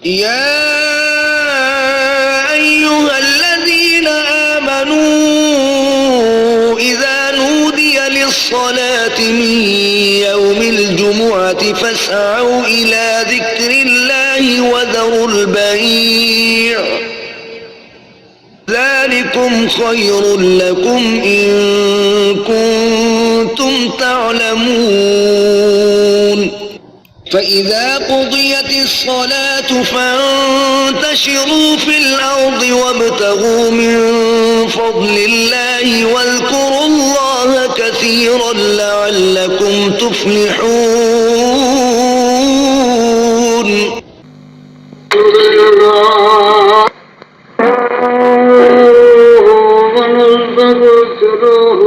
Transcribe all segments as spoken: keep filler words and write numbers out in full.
يا أيها الذين آمنوا إذا نودي للصلاة من يوم الجمعة فاسعوا إلى ذكر الله وذروا البيع، ذلكم خير لكم إن كنتم تعلمون. فإذا قضيت الصلاة فانتشروا في الأرض وابتغوا من فضل الله واذكروا الله كثيرا لعلكم تفلحون. ونستغفره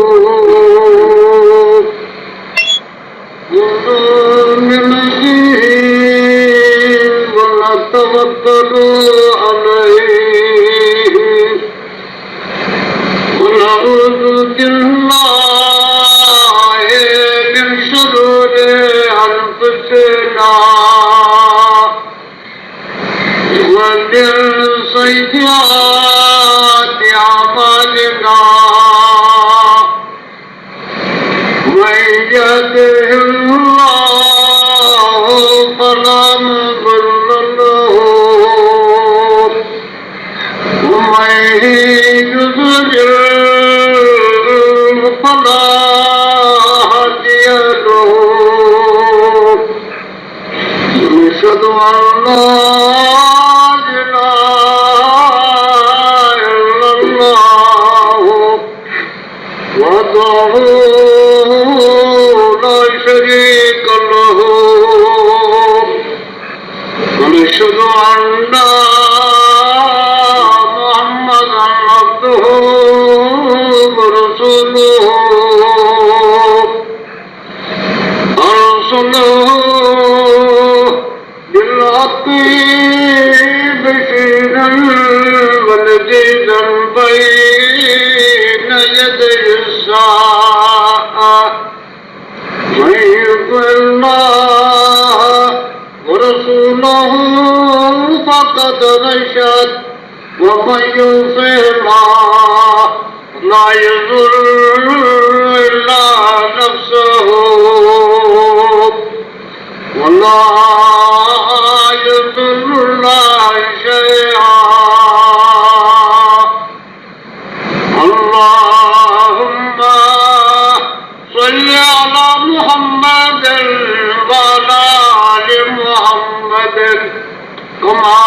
ونؤمن به ونتوكل عليه ونعوذ بالله من شرور أنفسنا ومن سيئات أعمالنا. من يهده الله فلا مضل له، ومن يضلل فلا هادي له. ونشهد أن لا إله إلا الله وحده لا شريك له، ونشهد أن محمدا عبده ورسوله. أرسله بالحق بشيرا ونذيرا بين يدي الساعة. من يطع الله ورسوله فقد رشد، ومن يطع الله لا يضر إلا نفسه، ولا يضر الله شيئا. اللهم صل على محمد وعلى آل محمد كما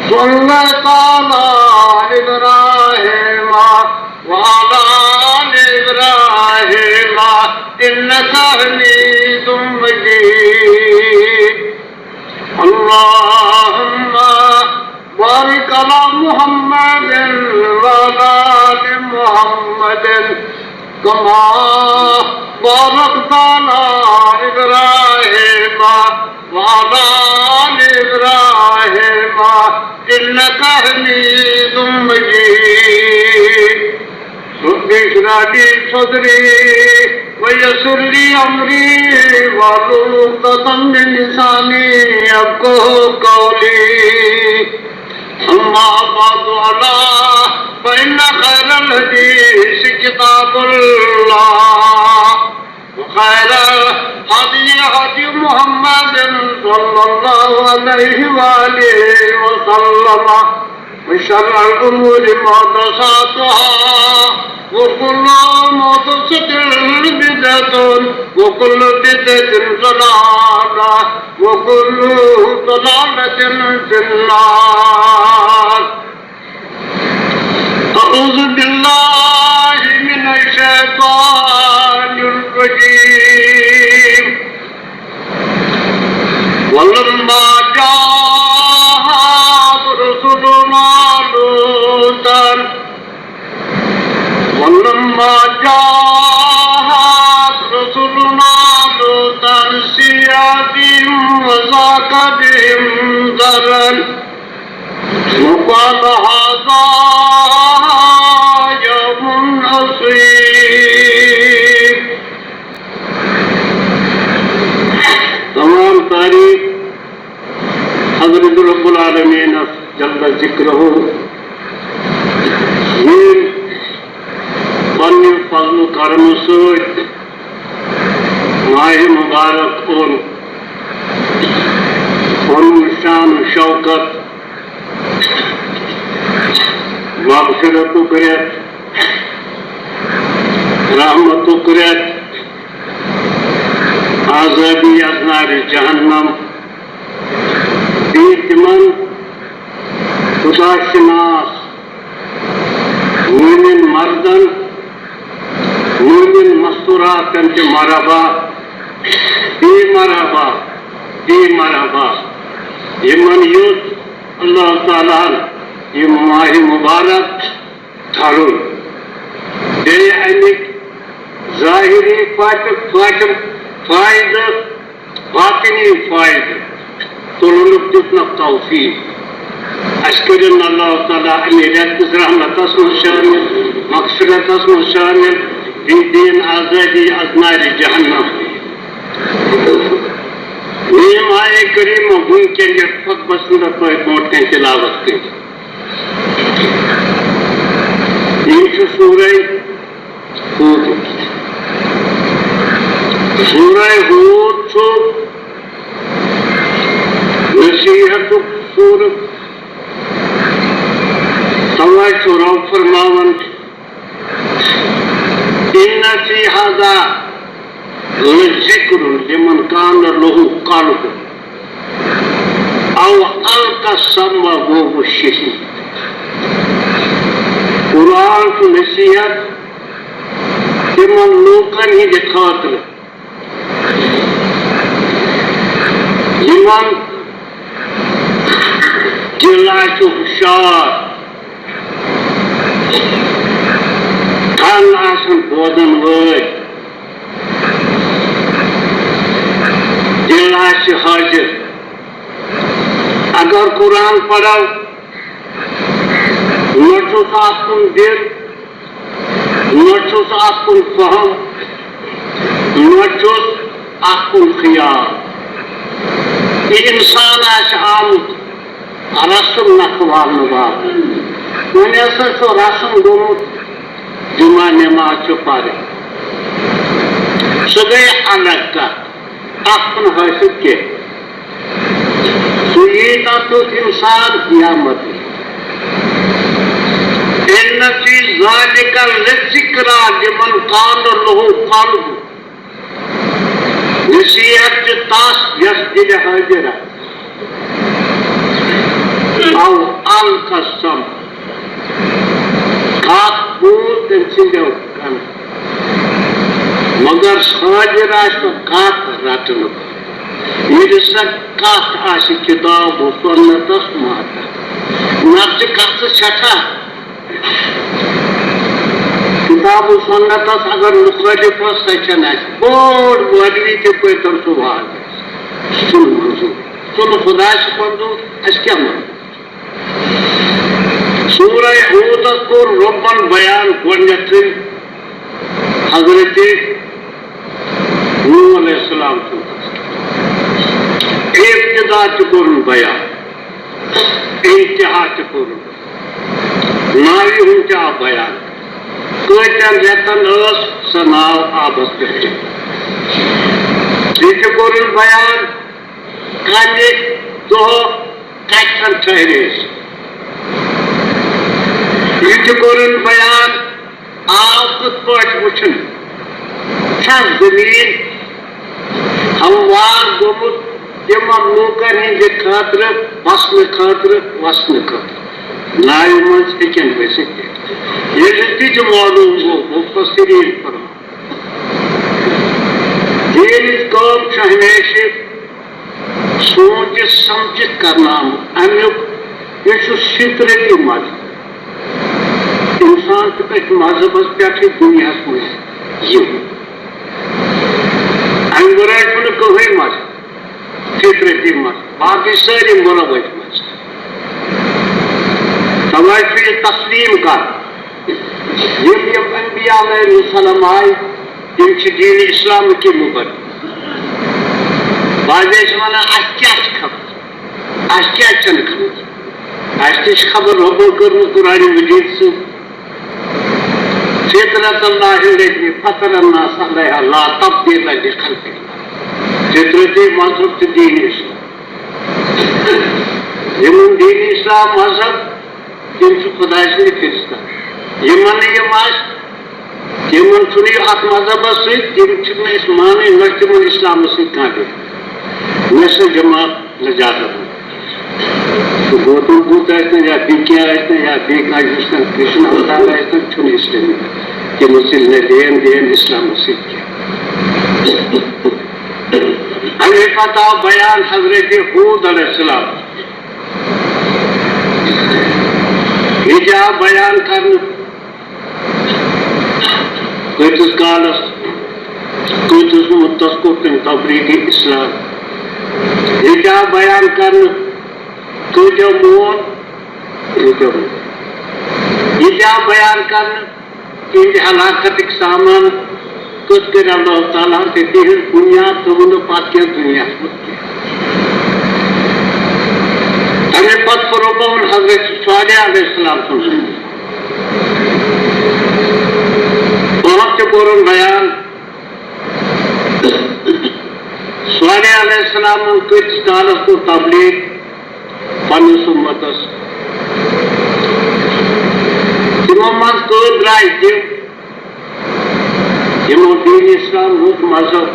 صليت على إبراهيم وعلى آل إبراهيم إنك حميد مجيد. اللهم بارك على محمد وعلى آل محمد كما باركت على إبراهيم وعلى آل إبراهيم إنك حميد مجيد. رب اشرح لي صدري ويسر لي أمري واحلل عقدة من لساني يفقهوا قولي. أما بعد، ألا فإن خير الحديث كتاب الله، وخير الهدي هدي محمد صلى الله عليه وآله وسلم، وشر الأمور محدثاتها، وكل محدثة بدعة، وكل بدعة ضلالة، وكل ضلالة في النار. أعوذ بالله من الشيطان الرجيم. ولما جاءت رسلنا لوطا، ولما جاءت رسلنا لوطا سيء بهم وضاق بهم ذرعا وقال هذا يوم عصيب. تمام تعریف حضرت رب العالمین جل ذکرہ، ییٚمۍ پننہِ فضل و کرم سۭتۍ ماہِ مبارک اوٚن، پنُن شان و شوکت، مغفرتُک رٮ۪تھ، رحمتُک رٮ۪تھ، آزادی از نارِ جہنم، بیٚیہِ تِمن خدا شناس مومن مردن، مومن مستوراتن تہِ مرحبا، بیٚیہِ مرحبا، بیٚیہِ مرحبا، یِمن یُتھ اللہ تعالیٰ ہن یہِ ماہِ مبارک تھرُن۔ بیٚیہِ اَمِکۍ ظٲہری فٲیدٕ، فٲیدٕ، فٲیدٕ، باطنی فٲیدٕ تُلنُک دیُتنَکھ توفیٖق۔ اَسہِ کٔرِن اللہ تعالیٰ اَمہِ رٮ۪تہٕ کِس رحمتَس منٛز شٲمِل، مغفرتَس منٛز شٲمِل، بیٚیہِ دِیِن آزٲدی از نارِ جہنم۔ یِم آیے کریمہ وٕنکٮ۪ن یَتھ خطبَس اندر تۄہہِ برونٛٹھ کَنہِ تِلاوت کٔرِتھ۔ یِم چھِ سورہ ہود۔ سورہ ہود چھُ نصیحتُک سورہ۔ توے چھُ رب فرماوان، ان فی ھذا لذکر لمن کان لہ قلب او القی السمع وہو شہید۔ قرآن چھُ نصیحت تِمن لوٗکن ہٕنٛدِ خٲطرٕ یِمن دِل آسہِ ہُشار، کن آسن بوزن وٲلۍ، دِل آسہِ حٲضِر۔ اگر قرآن پرو، نہ چھُس اتھ کُن دِل، نہ چھُس اتھ کُن فہم، نہ چھُس اتھ کُن خیال۔ یہِ انسان آسہِ آمُت رسم نکھٕ والنہٕ باپتھ۔ وۄنۍ ہسا چھُ رسم گوٚمُت، جمعہ نماز چھِ پرٕنۍ۔ سُہ گٔے الگ کتھ، اتھ چھُنہٕ حٲصِل کینٛہہ۔ سُہ یی تتھ تیُتھ انسان قیامت۔ ان فی ذالک لذکری لمن کان لہ قلب۔ نصیحت چھِ تس یس دِلہِ حٲضِر آسہِ۔ او القی السمع، کتھ بوٗز تٔمۍ سٕنٛدیو کنو، مگر حٲضِر آسہِ نہٕ کتھ رٹنہٕ۔ ییٚلہِ سۄ کتھ آسہِ کتاب و سنتس ماتحت، نتہٕ چھِ کتھٕ سٮ۪ٹھاہ۔ کتاب و سنتس اگر مخالف ٲس، سۄ چھنہٕ اَسہِ بٔڑ مولوی تہِ پٲٹھۍ سُہ واز آسہِ۔ سُہ چھُنہٕ منظور۔ سُہ نہٕ خدا چھُ منظور، اَسہِ کیٛاہ منظور؟ سورہ ہودس کوٚر رۄبن بیان گۄڈنیتھٕے حضرت نوح علیہ السلام سُنٛد۔ ابتدا تہِ کوٚرُن بیان، انتہا تہِ کوٚرُن۔ ناوِ ہُنٛد تہِ آو بیان۔ کۭتٮ۪ن رٮ۪تن ٲس سۄ ناو آبس پٮ۪ٹھ؟ یہِ تہِ کوٚرُن بیان، کمہِ دۄہ کتٮ۪ن ٹھہرے أسۍ۔ یہِ تہِ کوٚرُن بیان، آب کِتھ پٲٹھۍ وٕچھُن؟ چھا زٔمیٖن ہموار گوٚمُت تِمن لوٗکن ہٕنٛدِ خٲطرٕ، بسنہٕ خٲطرٕ، وسنہٕ خٲطرٕ؟ ناوِ منٛز ہیٚکن ؤسِتھ تہِ۔ ییٚلہِ تہِ تہِ معلوم گوٚو، مفسرین فرماوان، دیٖنٕچ کٲم چھِ ہمیشہِ سوٗنٛچِتھ سمجھِتھ کرنہٕ آمُت۔ اَمیُک یہِ چھُ فطرتی مذہب۔ اِنسان چھُ أتھۍ مذہبس پٮ۪ٹھٕے دُنیاہس منٛز یِوان۔ اَمہِ ورٲے چھُنہٕ کٕہٕنۍ مذہب، فطرتی مذہب، باقٕے سٲری مُروَج مذہب۔ توے چھُ یہِ تسلیٖم کرُن۔ یِم یِم انبیاء علیہ السلام آے، تِم چھِ دیٖن اسلامٕکی مُبلِغ۔ بعض ٲسۍ وَنان، اَسہِ کیٛاہ چھِ خبر؟ اَسہِ کیٛازِ چھَنہٕ خبر؟ اَسہِ تہِ چھِ خبر رۄبَن کٔرمٕژ قرآنِ مجیٖد سۭتۍ۔ فطرت اللہ التي فطر الناس علیہا لا تبدیل لخلق اللہ۔ فطرتی مذہب تہٕ دیٖنِ اسلام۔ یِمَن دیٖنِ اسلام مذہب، تِم چھِ خۄداے سٕنٛدِ فرشتہ۔ یِمَن نہٕ یِم آسہِ، تِمَن چھُنہٕ یہِ اَتھ مذہبَس سۭتۍ، تِم چھِنہٕ أسۍ مانٕنۍ، نہ چھِ تِمَن اِسلامَس سۭتۍ کانٛہہ دِل۔ نہ چھِ جماعت، نہ جادَب۔ سُہ گوتم بُدھ ٲسۍتَن یا بیٚیہِ کینٛہہ ٲسۍتَن یا بیٚیہِ کانٛہہ یُس زَن کرشن اوتار ٲسۍتَن، چھُنہٕ اِسلٲمی۔ تِمو سۭتۍ نہ لین دین اِسلامَس سۭتۍ کینٛہہ۔ اَمے پَتہٕ آو بیان حضرت ہوٗد علیہ السلام۔ یہِ تہِ آو بیان کرنہٕ۔ کۭتِس کالس، کۭتِس مُدتس کوٚر تٔمۍ تبلیغ اسلام؟ یہِ تہِ آو بیان کرنہٕ۔ کۭتیو مون، کۭتیو مون۔ یہِ تہِ آو بیان کرنہٕ۔ تِہنٛدِ ہلاکتٕکۍ سامان کٔژ کٔرۍ اللہ تعالیٰ ہن تہٕ تِہنٛز بُنیاد ترٛٲو نہٕ پتہٕ کینٛہہ دُنیاہس منٛز کینٛہہ۔ تَمہِ پتہٕ کوٚر رۄبن حضرت صالح علیہ السلام سُنٛد ذِکر۔ تِہُنٛد تہِ کوٚرُن بیان۔ صالح علیہ السلامن کۭتِس کالس کوٚر تبلیغ پننِس اُمتس؟ تِمو منٛز کٔژ درٛاے تِم، یِمو دیٖن اسلام روٚٹ مذہب؟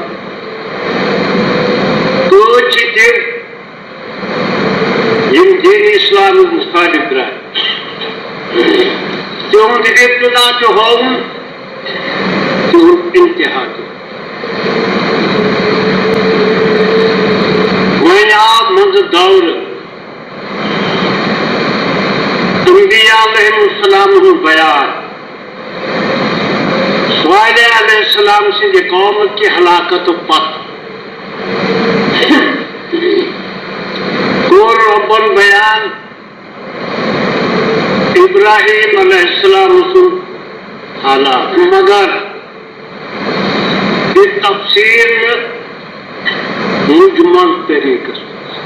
کۭتۍ چھِ تِم، یِم دیٖن اسلامٕکۍ مُخٲلِف درٛاے؟ تِہُنٛد ابتدا تہِ ہووُن، تِہُنٛد انتہا تہِ۔ وۄنۍ آو منٛزٕ دورٕ انبیاء علیہم السلام ہُنٛد بیان۔ صالح علیہ السلام سٕنٛدِ قومہٕ کہِ ہلاکتہٕ پتہٕ کوٚر رۄبن بیان ابراہیم علیہ السلام سُنٛد حالات، مگر یہِ تفصیٖل نہٕ مُجمل طریٖقس منٛز،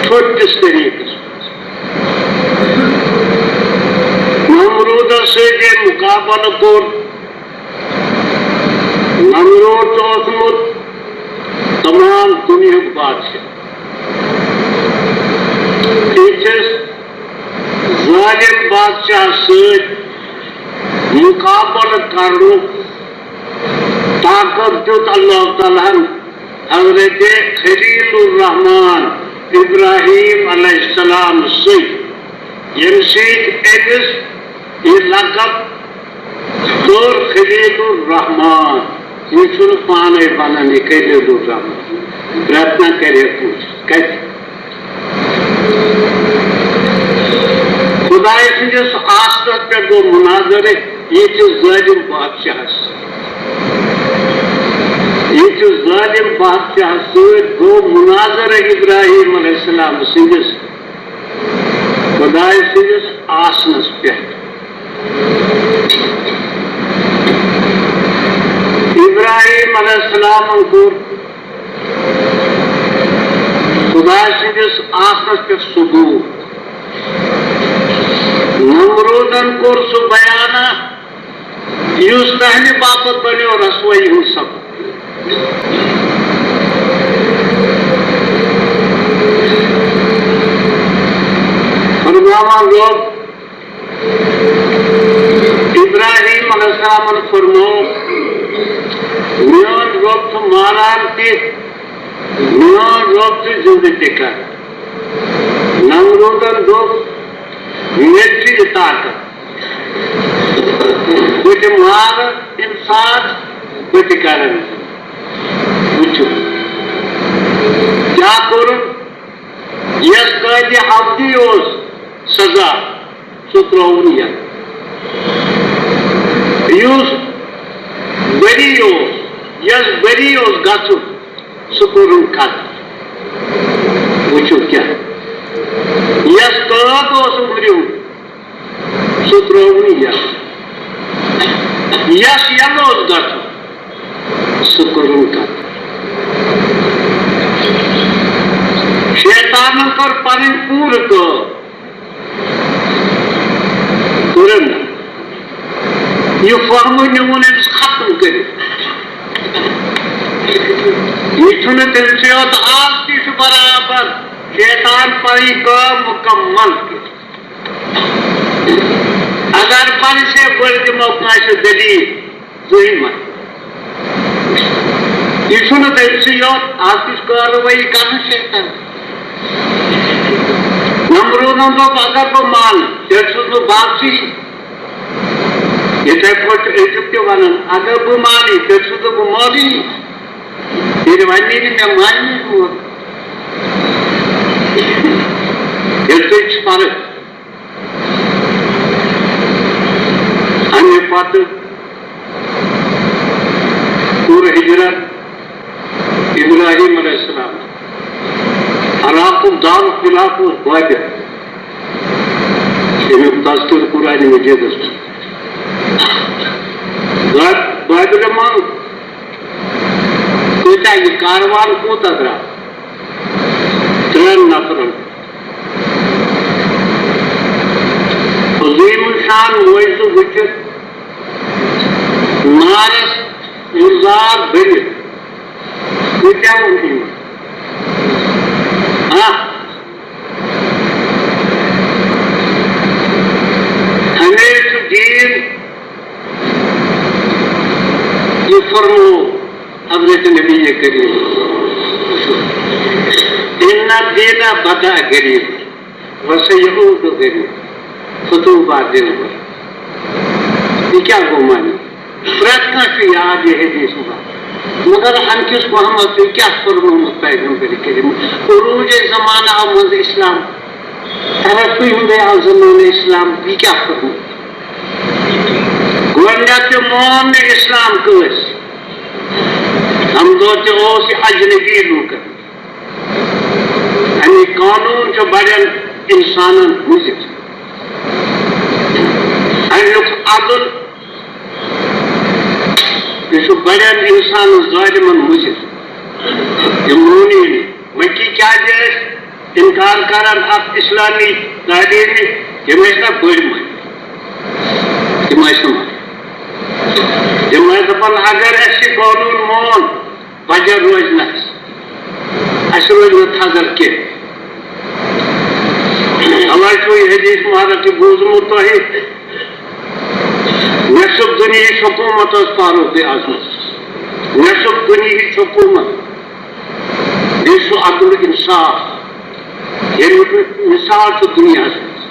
ژھوٚٹِس طریٖقس منٛز۔ نمروٗدس سۭتۍ ییٚلہِ مُقابلہٕ کوٚر، نمروٗد چھُ اوسمُت تمام دُنیاہُک بادشاہ۔ تِتھِس ظٲلِم بادشاہ سۭتۍ مُقابلہٕ کرنُک طاقت دیُت اللہ تعالیٰ ہن حضرت خلیل الرحمان ابراہیم علیہ السلام سۭتۍ، ییٚمہِ سۭتۍ أمِس یہِ لقب کوٚر خلیل الرحمان۔ یہِ چھُنہٕ پانے بنان، یہِ خلیل الرحمان۔ پرٛتھنا کرِ کوٗشِش، کتہِ؟ خدایہِ سٕنٛدِس آسنس پٮ۪ٹھ گوٚو مناظرٕ ییٚتہِ ظٲلِم بادشاہس۔ ییٚتہِ ظٲلِم بادشاہس سۭتۍ گوٚو مناظرٕ ابراہیم علیہ السلام سٕنٛدِس خدایہِ سٕنٛدِس آسنس پٮ۪ٹھ۔ ابراہیم علیہ السلامن کوٚر خدایہِ سٕنٛدِس آسنس پٮ۪ٹھ ثبوت۔ نمروٗدن کوٚر سُہ بیانہ یُس تہنٛدِ باپتھ بنیو رسوٲیی ہُنٛد سبب۔ فرماوان گوٚو، ابراہیم علیہ السلامن فرموو، میون رۄب چھُ ماران تہِ، میون رۄب چھُ زِندٕ تہِ کران۔ نمروٗدن دوٚپ، مےٚ تہِ چھُ یہِ طاقت، بہٕ تہِ مارٕ اِنسان، بہٕ تہِ کرٕ۔ وٕچھِو، کیٛاہ کوٚرُن؟ یَس قٲدِ ابدی اوس سزا، سُہ ترٛووُن یَتھ۔ یُس بری اوس، یَس بری اوس گژھُن، سُہ کوٚرُن قتل۔ وٕچھِو کیٛاہ، یَس قٲد اوس عُمرِ ہُنٛد، سُہ ترٛووُن یَتھ۔ یَس یَلہٕ اوس گژھُن، سُہ کوٚرُن قتل۔ شیخ کٔر پنٕنۍ پوٗرٕ کٲم۔ کوٚرُن نہٕ۔ یہِ فہمہٕ نیوٗن أمِس ختم کٔرِتھ۔ یہِ چھُنہٕ تٔمۍ سٕے یوت، آز تہِ چھُ برابر شیطان پنٕنۍ کٲم مُکمل کٔرِتھ۔ اگر پنسے بٔڑ دِمو کٲنٛسہِ دٔلیٖل، زٕہٕے مَرِ۔ یہِ چھُنہٕ تٔمۍ سٕے یوت، اَتھ تہِ چھُ کاروٲیی کران شیطان۔ نمروٗدَن دوٚپ، اگر بہٕ مانہٕ، تیٚلہِ چھُس بہٕ بادشاہٕے۔ یِتھَے پٲٹھۍ چھُ أزیُک تہِ وَنان، اگر بہٕ مانہٕ، تیٚلہِ چھُس نہٕ بہٕ مولوی۔ ییٚلہِ وَنہِ نہٕ مےٚ مانہِ نہٕ مول۔ ییٚلہِ تُہۍ چھِ فرق۔ اَمہِ پتہٕ کوٚر ہجرت ابراہیم علیہ السلام۔ ہلاک الدار خلاف اوس بابل۔ اَمیُک تذکرٕ قرآن مجیدس منٛز۔ باب-، بابلہِ منٛز کۭتیاہ، یہِ کاروان کوٗتاہ درٛاو؟ ترٛٮ۪ن نفرن۔ عظیم الشان معجزٕ وٕچھِتھ نارس گُلزار بٔنِتھ۔ کۭتیاہ ووٚن تٔمۍ؟ ہاں۔ ہمیشہِ چھُ دیٖن یہِ فرموو حضرت نبی کریم۔ ان الدین بدا غریب وسیعود غریب، فطوبی للغریب۔ یہِ کیٛاہ گوٚو معنی؟ پرٛٮ۪تھ کانٛہہ چھُ یاد یہِ حدیث مُبارک۔ مگر اَمہِ کِس محمد چھُ کیٛاہ فرمومُت پیغمبر کریم؟ عروج زمانہٕ آو منٛزٕ اسلام، ترقی ہُنٛدُے آو زمانہٕ اسلام، یہِ کیٛاہ فرمومُت؟ گۄڈٕنٮ۪تھ تہِ مون نہٕ اسلام کٲنٛسہِ۔ تَمہِ دۄہ تہِ اوس یہِ اجنبی لوٗکن۔ اَمِکۍ قانوٗن چھِ بڑٮ۪ن اِنسانن مُضِر۔ اَمیُک عدل، یہِ چھُ بڑٮ۪ن اِنسانن ظٲلمن مُضِر۔ یِم مونی نہٕ۔ مکہِ کیٛازِ ٲسۍ اِنکار کران اَتھ اِسلامی تعلیٖمہِ؟ تِم ٲسۍ نہ بٔڑۍ مٔلۍ۔ تِم ٲسۍ نہٕ مٔلۍ۔ تِم ٲسۍ دَپان، اگر اَسہِ یہِ قانوٗن مون، وجہ روزِ نہٕ اَسہِ۔ اَسہِ روزِ نہٕ تھزر کینٛہہ۔ اَوَے چھُ یہِ حدیث مُبارک تہِ بوٗزمُت تۄہہِ۔ نٮ۪صٕف دُنیہٕچ حکوٗمت ٲس فاروق اعظمَس۔ نٮ۪صٕف دُنیہٕچ حکوٗمت۔ بیٚیہِ چھُ عدل انصاف۔ ییٚمیُک نہٕ مثال چھُ دُنیاہَس منٛز۔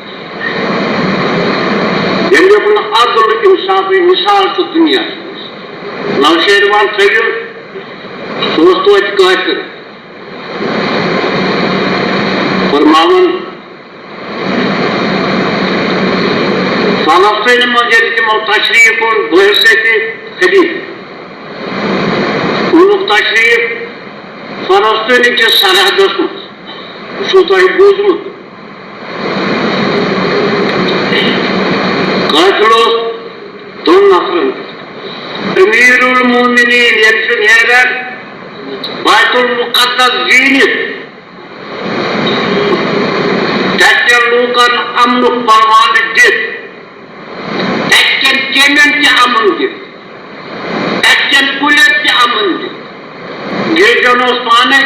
ییٚمیُک نہٕ عدل انصافٕے مثال چھُ دُنیاہَس منٛز۔ نوشیروان تھٲیِو، سُہ اوس توتہِ کٲفِر۔ فرماوان، فلسطینہِ منٛز ییٚلہِ تِمو تشریٖف اوٚن بحیثیت خلیل، اوٚنُکھ تشریٖف فلسطینہٕ کِس سرحدس منٛز، چھُو تۄہہِ بوٗزمُت؟ قٲفلہٕ اوس دۄن نفرن۔ امیر المومنین ییٚلہِ چھُ نیران بیت المقدس زیٖنِتھ، تتہِ کٮ۪ن لوٗکن امنُک پروانہٕ دِتھ، تتہِ کٮ۪ن کیمٮ۪ن تہِ امن دِتھ، تتہِ کٮ۪ن کُلٮ۪ن تہِ امن دِتھ۔ گِرجن اوس پانے،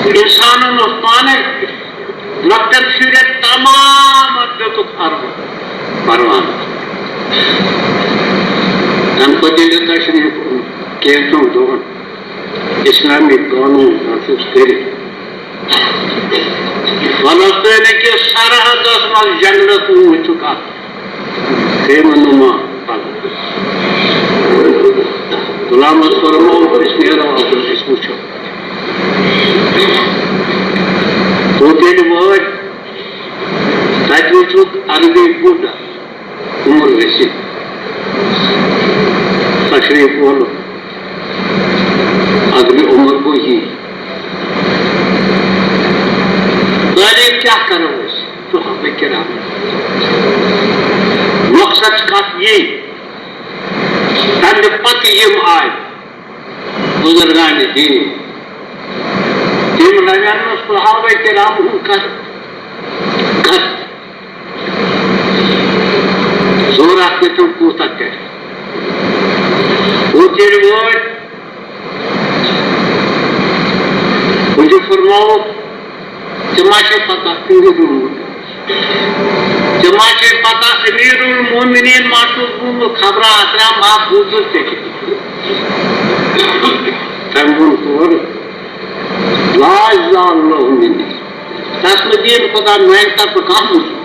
انسانن اوس پانے، لۄکٹٮ۪ن شُرٮ۪ن تمامن دیُتُکھ پروانہٕ۔ تمہِ پتہٕ ییٚلہِ تشریٖف اوٚن، کینٛژن دۄہن اسلامی قانوٗن نافذ کٔرِتھ، فلسطینہٕ کِس سرحدس منٛز جنگلس منٛز وٕچھُکھ اکھ خیمہٕ نما پگہہ۔ غلامس فرمووُکھ، أسۍ نیرو اَپٲرۍ، أسۍ وٕچھو۔ توٚت ییٚلہِ وٲتۍ، تَتہِ وٕچھُکھ عربی بُڈ عمر رسید تشریٖف وولُکھ۔ عزمِ عمر گوٚو یی۔ دۄیہِ کیٛاہ کرو أسۍ؟ صحابہ کرام۔ مقصد چھِ کتھ یی، تمہِ پتہٕ یِم آے بزرگان دین، تِم لَگن نہٕ صحابہ کرام ہُنٛد کَتھ، کَتھ زورا کٔرِتھ کوٗتاہ کَرِ۔ وۄنۍ ییٚلہِ وٲتۍ، وۄنۍ فرماوُکھ، ژےٚ ما چھے پتہ أمیٖرُل المومنیٖن؟ ژےٚ ما چھے پتہ أمیٖرُل المومنیٖن ما چھُس بوٗزمُت؟ خبرا اکرم ما بوٗزُتھ ژےٚ؟ تٔمۍ ووٚن تورٕ، لا یزال اللہ منی، تس نہٕ دِیِن خدا میانہِ طرفہٕ کانٛہہ مُصیبت۔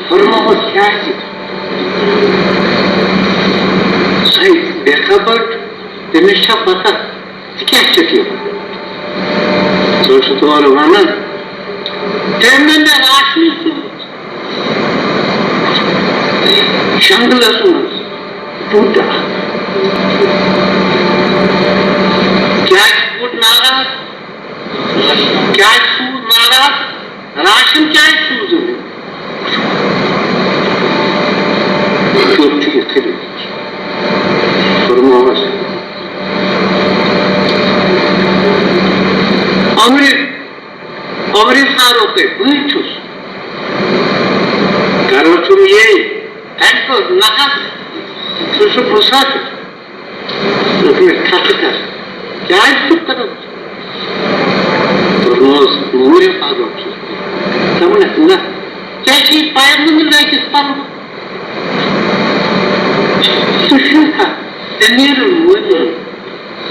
فرمووُس کیٛازِ؟ سۄے بے خبر، تٔمِس چھا پتہ ژٕ کیٛاہ چھُکھ یہِ؟ سُہ اوس تورٕ وَنان، تٔمۍ نہٕ مےٚ راشنہٕ سُہ جنگلس منٛز بُڈ اکھ۔ کیٛازِ بُڈ ناراض؟ کیٛازِ سوٗز ناراض؟ راشن کیٛازِ سوٗزُن؟ کیُتھ چھُ یہِ خٔریٖد؟ فرمووُس، عمرِ، عمرِ فاروقے، بٕے چھُس۔ غرض چھُم یی، تَمہِ پتہٕ نہ حظ، سُہ چھُ مُسافِر۔ دوٚپمَس، کَتھٕ کَر؟ کیٛازِ چھُکھ کران؟ دوٚپمَس، نوٗرِ فاروق چھُس۔ دوٚپنَس، نہ، ژےٚ چھے پیغمبر لٲگِتھ پَرُن۔ ژٕ چھُکھ امیٖر المومنیٖن،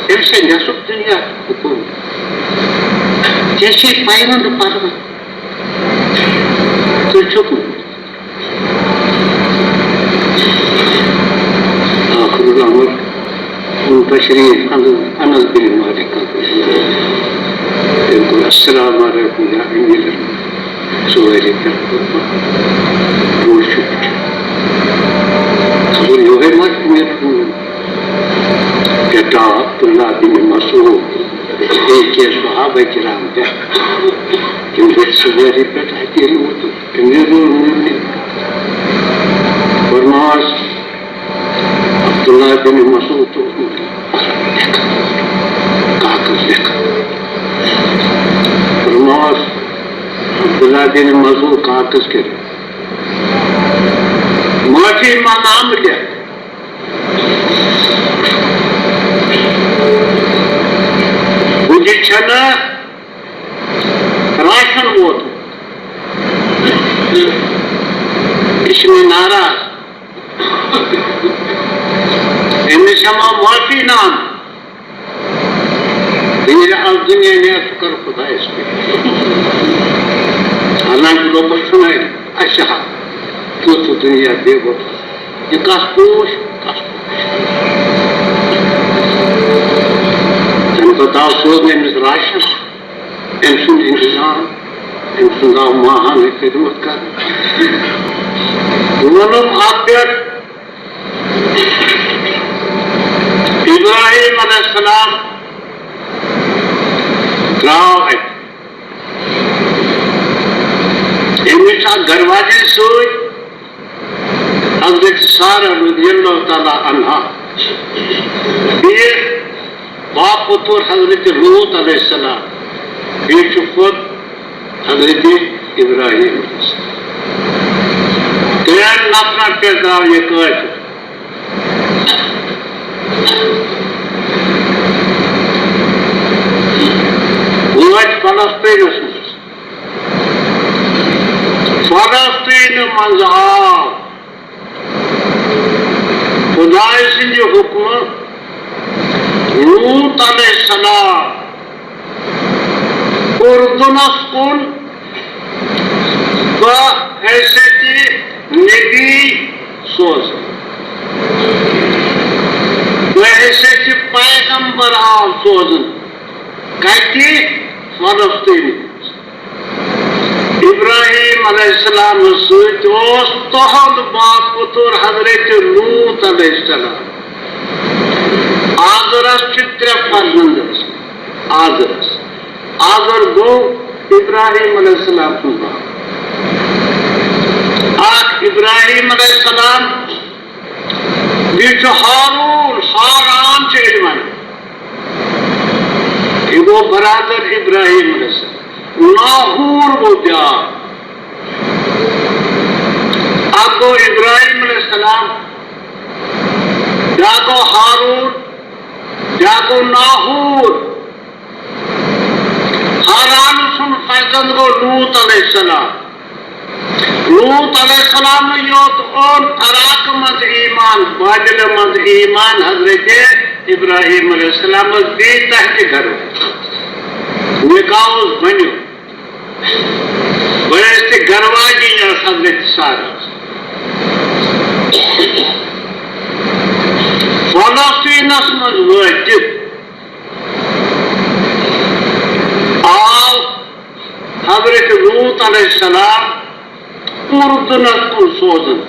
أمۍ سٕنٛدِ نٮ۪صٕف دُنیا حکوٗمت۔ ژےٚ چھے پیغمبر پَرُن۔ ژٕ چھُکھ نہٕ۔ آخر الامر، ہم تشریف انس، انس بن مالک۔ بالکل، السلام علیکم یا امیر المؤمنین۔ سواری پٮ۪ٹھ برونٛٹھ چھُ وٕچھُن۔ خبر یِہوٚے ما چھُ امیر المؤمنین؟ پٮ۪ٹھٕ آو عبداللہ بن مسعود، بیٚیہِ کینٛہہ صحابہ کرام تہِ۔ تِم ؤتھۍ سواری پٮ۪ٹھ، اَتہِ ییٚلہِ ووتُکھ۔ أمیٖر المومنیٖن فرماس عبداللہ بن مسعود تہٕ اوسمُت کاغذ لیکھان۔ فرماس عبداللہ بن مسعود کاغذ کٔرِتھ معٲفی منٛگنہٕ آمٕتۍ۔ بہٕ تہِ چھَنہٕ راشن ووت۔ یہِ چھِ مےٚ ناراض۔ أمِس ہٮ۪مہٕ ہا معٲفی نام۔ ییٚلہِ از دُنیا نیرٕ، سُہ کَرٕ خۄدایَس پٮ۪ٹھ۔ حالانکہ رۄبَس چھُنہٕ اَسہِ ہا تیُتھ دُنیا بے وفا۔ یہِ کَس پوش، کَس پوش۔ تَمہِ پَتہٕ آو سوزنہٕ أمِس راشن۔ أمۍ سُنٛد انتظام، أمۍ سُنٛد آو ماہانہٕ خدمت کرنہٕ۔ بہٕ وَنَو اَتھ پٮ۪ٹھ، ابراہیم علیہ السلام درٛاو اَتہِ۔ أمِس چھُ اَتھ دروازَس سۭتۍ حضرت سارہ رضی اللہ تعالیٰ عنہا، بیٚیہِ باپوتُر حضرت لوط علیہ السلام، بیٚیہِ چھُ خود حضرت ابراہیم علیہ السلام۔ ترٛٮ۪ن نفرن پٮ۪ٹھ درٛاو یہِ کٲفِر۔ وٲتۍ فلسطینس منٛز۔ فلسطین منٛز آو خدایہِ سٕنٛدِ حُکمہٕ لوط علیہ السلام اردنس کُن بحیثیت نبی سوزنہٕ، بحیثیت پیغمبر آو سوزنہٕ۔ کتہِ؟ فلسطین۔ ابراہیم علیہ السلام سۭتۍ اوس تُہُنٛد باپوتُر حضرت لوط علیہ السلام۔ آزرس چھِ ترٛےٚ فرزند ٲسمٕتۍ۔ آزرس، آزر گوٚو ابراہیم علیہ السلام سُنٛد باپ۔ اکھ ابراہیم علیہ السلام، بیٚیہِ چھُ ہارون، ہاران چھِ أڑۍ وَنان۔ یہِ گوٚو برادر ابراہیم علیہ السلام۔ ناحور گوٚو بیٛاکھ۔ اکھ گوٚو ابراہیم علیہ السلام، بیٛاکھ گوٚو ہارون، بیٛاکھ گوٚو ناحور۔ ہاران سُنٛد فرزند گوٚو لوط علیہ السلام۔ لوط علیہ السلام یوت اوٚن عراقہٕ منٛز ایمان، بابلہٕ منٛز ایمان حضرت ابراہیم علیہ السلامس بیٚیہِ تۄہہِ تہِ گرٕ۔ نکاح اوس بنیو۔ بہٕ ٲسۍ تہِ گرٕ واجِنۍ ٲس حضرت سارا۔ فلسطینس منٛز وٲتِتھ آو حضرت لوط علیہ السلام اردنس کُن سوزان۔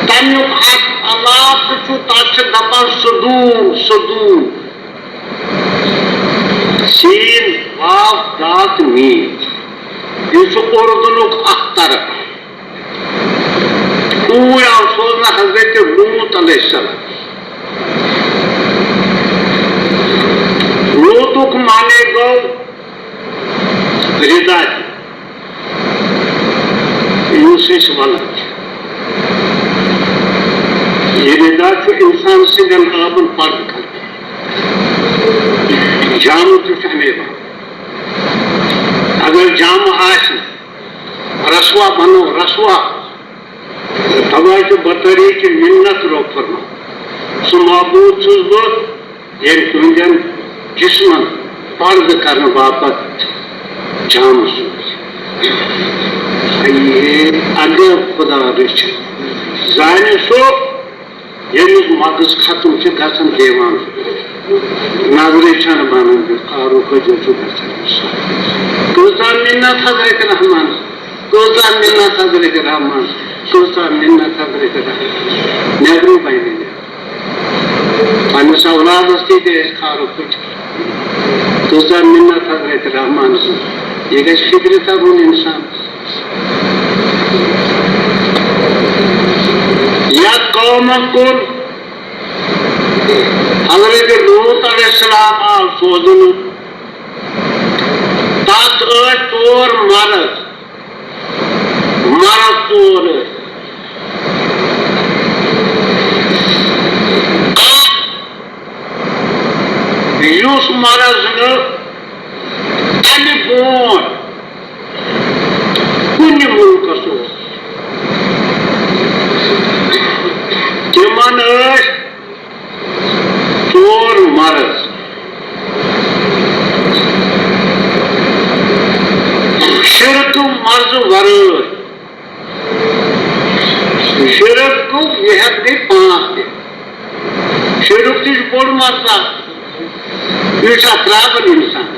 تمیُک اکھ علاقہٕ چھُ، تتھ چھِ دپان صدوم، صدوم۔ سین، واو، دال تہٕ میٖم۔ یہِ چھُ اردنُک اکھ طرف۔ اوٗرۍ آو سوزنہٕ حضرت لوط علیہ السلام۔ لوطُک معنی گوٚو رضا دِنۍ۔ یُس أسۍ وَنان چھِ، یہِ رضا چھُ اِنسان سٕنٛدٮ۪ن ٲبن پردٕ کران۔ جامہٕ تہِ چھُ اَمے باپتھ۔ اگر جامہٕ آسہِ نہٕ، رسوا بنو، رسوا۔ توے چھُ بطریقِ منت رۄب فرمان، سُہ معبوٗد چھُس بہٕ، ییٚمۍ تُہنٛدٮ۪ن جسمن پردٕ کرنہٕ باپتھ جامہٕ سوٗز۔ اے، اگر خدا رٔچھِ، زانہِ سُہ، ییٚمِس مغز ختم چھِ گژھان دیوان، نظرٕے چھَنہٕ بنان، یہِ خارو خجل چھُ گژھان۔ کۭژاہ منت حضرت رحمان، کۭژاہ منت حضرت رحمان، کۭژاہ منت حضرت رحمان۔ نیبرٕے بنہِ نہٕ۔ پننِس اولادس تہِ دِ أسۍ خارو خجل۔ کۭژاہ منت حضرت رحمان سٕنٛز۔ یہِ گژھِ فکرِ ترُن انسان۔ یتھ قومن کُن حضرت لوط علیہ السلام آو سوزنہٕ، تتھ ٲسۍ ژور مرض، مرض ژور ٲسۍ۔ اکھ، یُس مرض نہٕ تمہِ برونٛٹھ کُنہِ مُلکس اوس۔ تِمن ٲسۍ ژور مرض۔ شرکہٕ مرضہٕ ورٲے۔ شرک گوٚو، یہِ ہٮ۪تھ گٔے پانٛژھ تہِ۔ شرک تہِ چھُ بوٚڑ مسلہٕ۔ یہِ چھا ترٛاوان اِنسان؟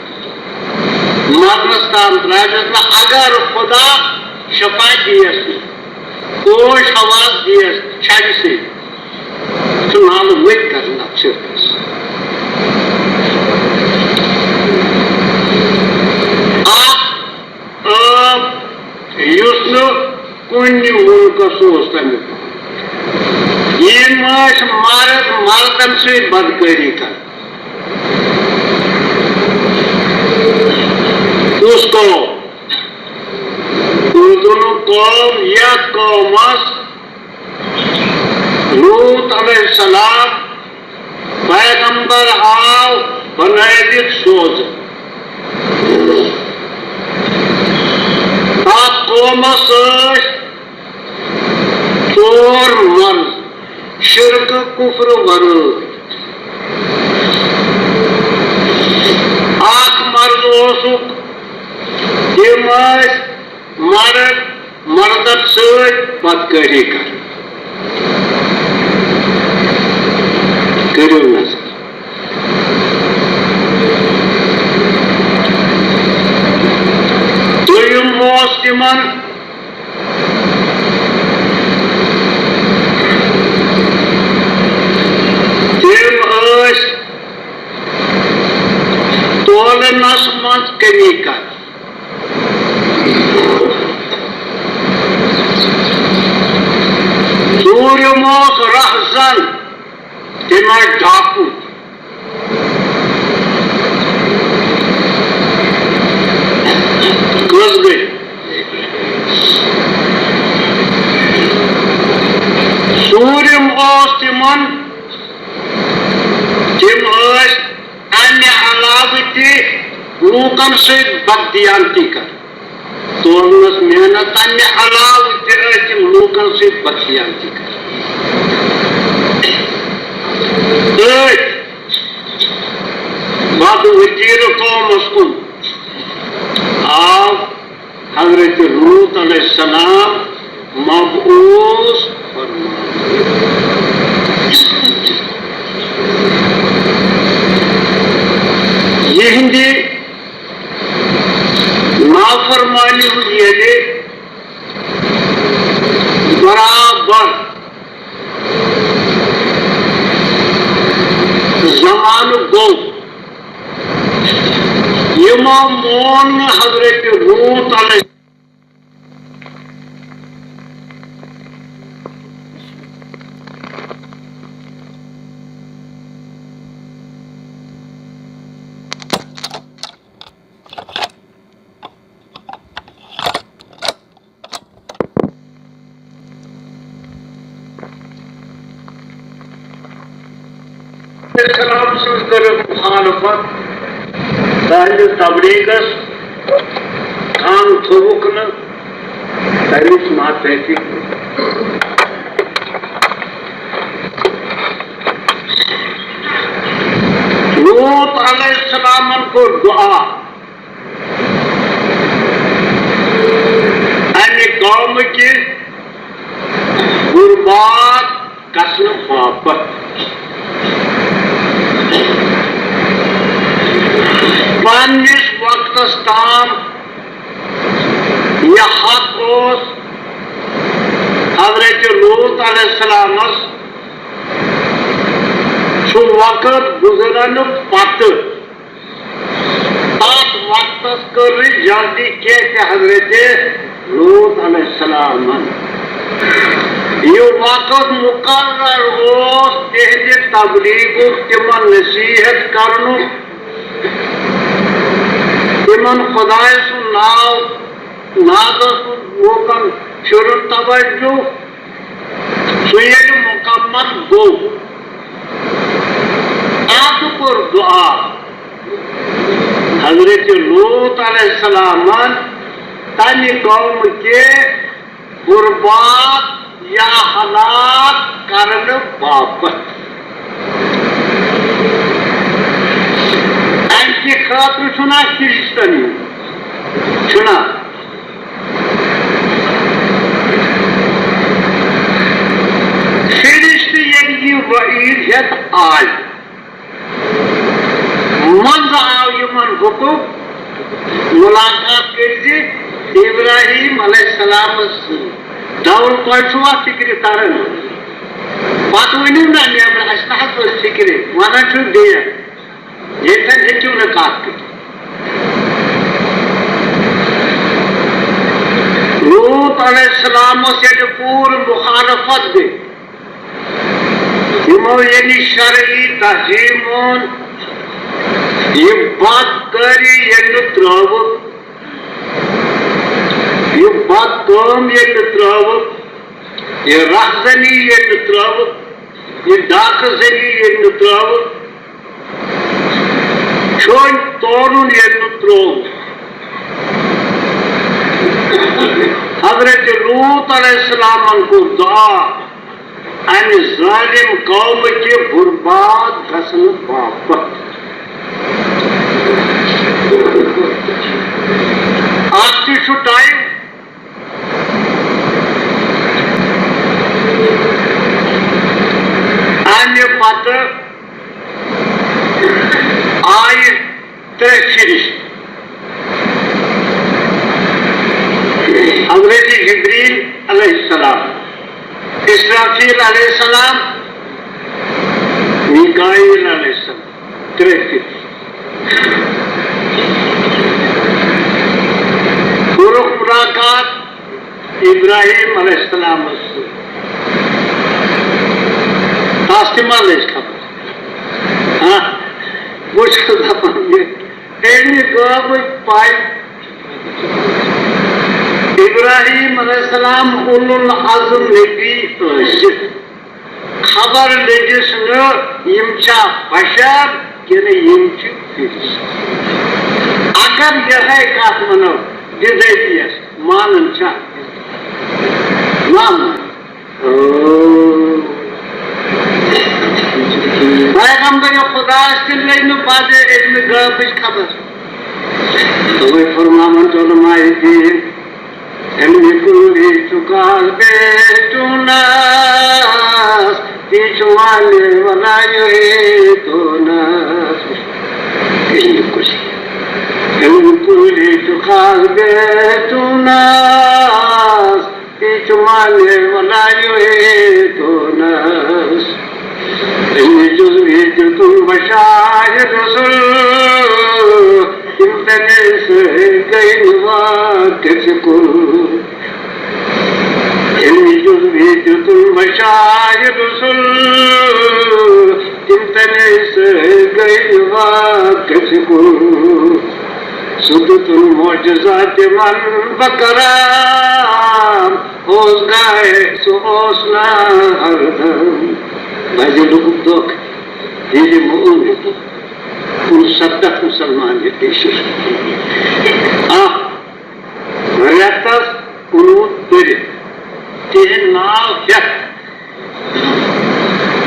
مرنس تام ترٛاوٮ۪س نہٕ، اگر خدا شفا دِیس نہٕ، ہوش حواس دِیس، چھَڑِ سۭتۍ چھُ نالہٕ ؤتۍ کران اَتھ شرکس۔ اکھ عٲب، یُس نہٕ کُنہِ مُلکس اوس تَمیُک۔ یِم ٲسۍ مرد مردن سۭتۍ بدکٲری کران۔ کُس قوم؟ اردنُک قوم، یتھ قومس لوط علیہ السلام پیغمبر آو بنٲوِتھ سوزنہٕ۔ تتھ قومس ٲسۍ ژور مرض، شرکہٕ کفرٕ ورٲے۔ اکھ مرض اوسُکھ، تِم ٲسۍ مرد مردن سۭتۍ بدکٲری کران۔ کٔرِو نظر۔ دوٚیِم اوس تِمن، تِم ٲسۍ تولنس منٛز کمی کران۔ ژوٗرِم اوس رہزن، تِم ٲسۍ ڈاکوٗ۔ لوٗکن سۭتۍ بددیانتی کران۔ تولنس محنت، تمہِ علاوٕ تہِ ٲسۍ تِم لوٗکن سۭتۍ بددیانتی کران۔ أتھۍ بد وتیرٕ قومس کُن آو حضرت لوط علیہ السلام مبعوث فرماونہٕ۔ یِہنٛدِ نافرمانی ہُنٛد ییٚلہِ برابر زمانہٕ گوٚو، یِمو مون نہٕ حضرت لوط علیہ السلام سٕنٛز کٔرٕکھ مخالفت، تہنٛدِ تبلیغس کن تھوٚوُکھ نہٕ تمِچ ماتحتی۔ لوط علیہ السلامن کوٚر دعا، امہِ قومہٕ کہِ برباد گژھنہٕ باپتھ۔ پننِس وقتس تام یہِ حق اوس حضرت لوط علیہ السلامس، سُہ وقت گُزرنہٕ پتہٕ تتھ وقتس کٔر نہٕ جلدی کینٛہہ تہِ حضرت لوط علیہ السلامن۔ یہِ وقت مقرر اوس تِہنٛدِ تبلیغُک، تِمن نصیحت کرنُک، تِمن خدایہِ سُنٛد ناو نازس سُنٛد لوٗکن پھِرُن توجہ۔ سُہ ییٚلہِ مُکمل گوٚو، اَدٕ کوٚر دُعا حضرت لوط علیہ السلامن تَمہِ قومہٕ کہِ غُربات یا ہلاک کرنہٕ باپتھ۔ اَمہِ کہِ خٲطرٕ چھُنہ فرشتن یُن، چھُنہ؟ فرشتہٕ ییٚلہِ یہِ وعیٖد ہٮ۪تھ آے، منٛزٕ آو یِمن حُکُم، مُلاقات کٔرۍ زِ ابراہیم علیہ السلامس سۭتۍ۔ دَوُن تۄہہِ چھُوا فِکرِ تران؟ پتہٕ ؤنِو نہ نیبرٕ، اَسہِ نہ حظ ٲس فِکرِ، وَنان چھُ بیٚیہِ۔ ییٚتٮ۪ن ہیٚکِو نہٕ کَتھ کٔرِتھ۔ لوط علیہ السلام اوس ییٚتہِ پوٗرٕ مُخالفت دِنۍ۔ یِمو ییٚلہِ شرعی تحریٖم اوٚن، یہِ بد کٲری ییٚلہِ نہٕ ترٛٲوٕکھ، یہِ بد کٲم ییٚلہِ نہٕ ترٛٲوٕکھ، یہِ رہزنی ییٚلہِ نہٕ ترٛٲوٕکھ، یہِ ڈاکہٕ زنی ییٚلہِ نہٕ ترٛٲوٕکھ، چھوٚنۍ تولُن ییٚلہِ نہٕ ترٛووُکھ۔ حضرت لوط علیہ السلامن کوٚر دعا، امہِ ظٲلِم قومہٕ کہِ برباد گژھنہٕ باپتھ۔ اتھ تہِ چھُ ٹایم۔ امہِ پتہٕ آیہِ ترٛےٚ فرشتہٕ، حضرت جبریل علیہ السلام، اسرافیل علیہ السلام، میکائیل علیہ السلام، ترٛےٚ فرشتہٕ۔ کوٚرُکھ مُلاقات ابراہیم علیہ السلامس سۭتۍ۔ تس تہِ ما لٔج خبر؟ ہاں؟ بہٕ چھُس دپان، یہِ أمہِ گٲمٕتۍ پاے۔ ابراہیم علیہ السلام اولو العزم نبی ٲسِتھ، خبر لٔجِس نہٕ یِم چھا بشر کِنہٕ یِم چھِ فرشتہٕ۔ یِہے کتھ ونو، بِدعتی یس مانان چھا؟ مانان۔ او۔ پیغمبر خدا سٕنٛدۍ لٔگۍ نہٕ پتہٕ علمِ غٲبٕچ خبر۔ توے فرماوان چھُ علماء دین، علمِ کُلی چھُ کاہ بیٹونس، تی چھُ والہِ ولا یوہی دونس۔ علمِ کُلی، علمِ کُلی چھُ کاہ بیٹونس، تی چھُ والہِ ولا یوہی دونس۔ علمِ جزوی دیُتُن بشارِ رسول، تِم تَمے سۭتۍ گٔے نہٕ واقف کُل۔ علمِ جزوی دیُتُن بشارِ رسول، تِم تَمے سۭتۍ گٔے نہٕ واقف کُل۔ سُہ دیُتُن معجزات من بکرام، اوس گاے سُہ اوس نہٕ ہردم۔ بازِ لوگُک دۄکھ، دِلہِ مؤمن، کُنہٕ سَتَتھ مُسلمان یہِ پیشی۔ اکھ رٮ۪تس کُنوُہ پٔرِتھ، تِہنٛدۍ ناو ہٮ۪تھ۔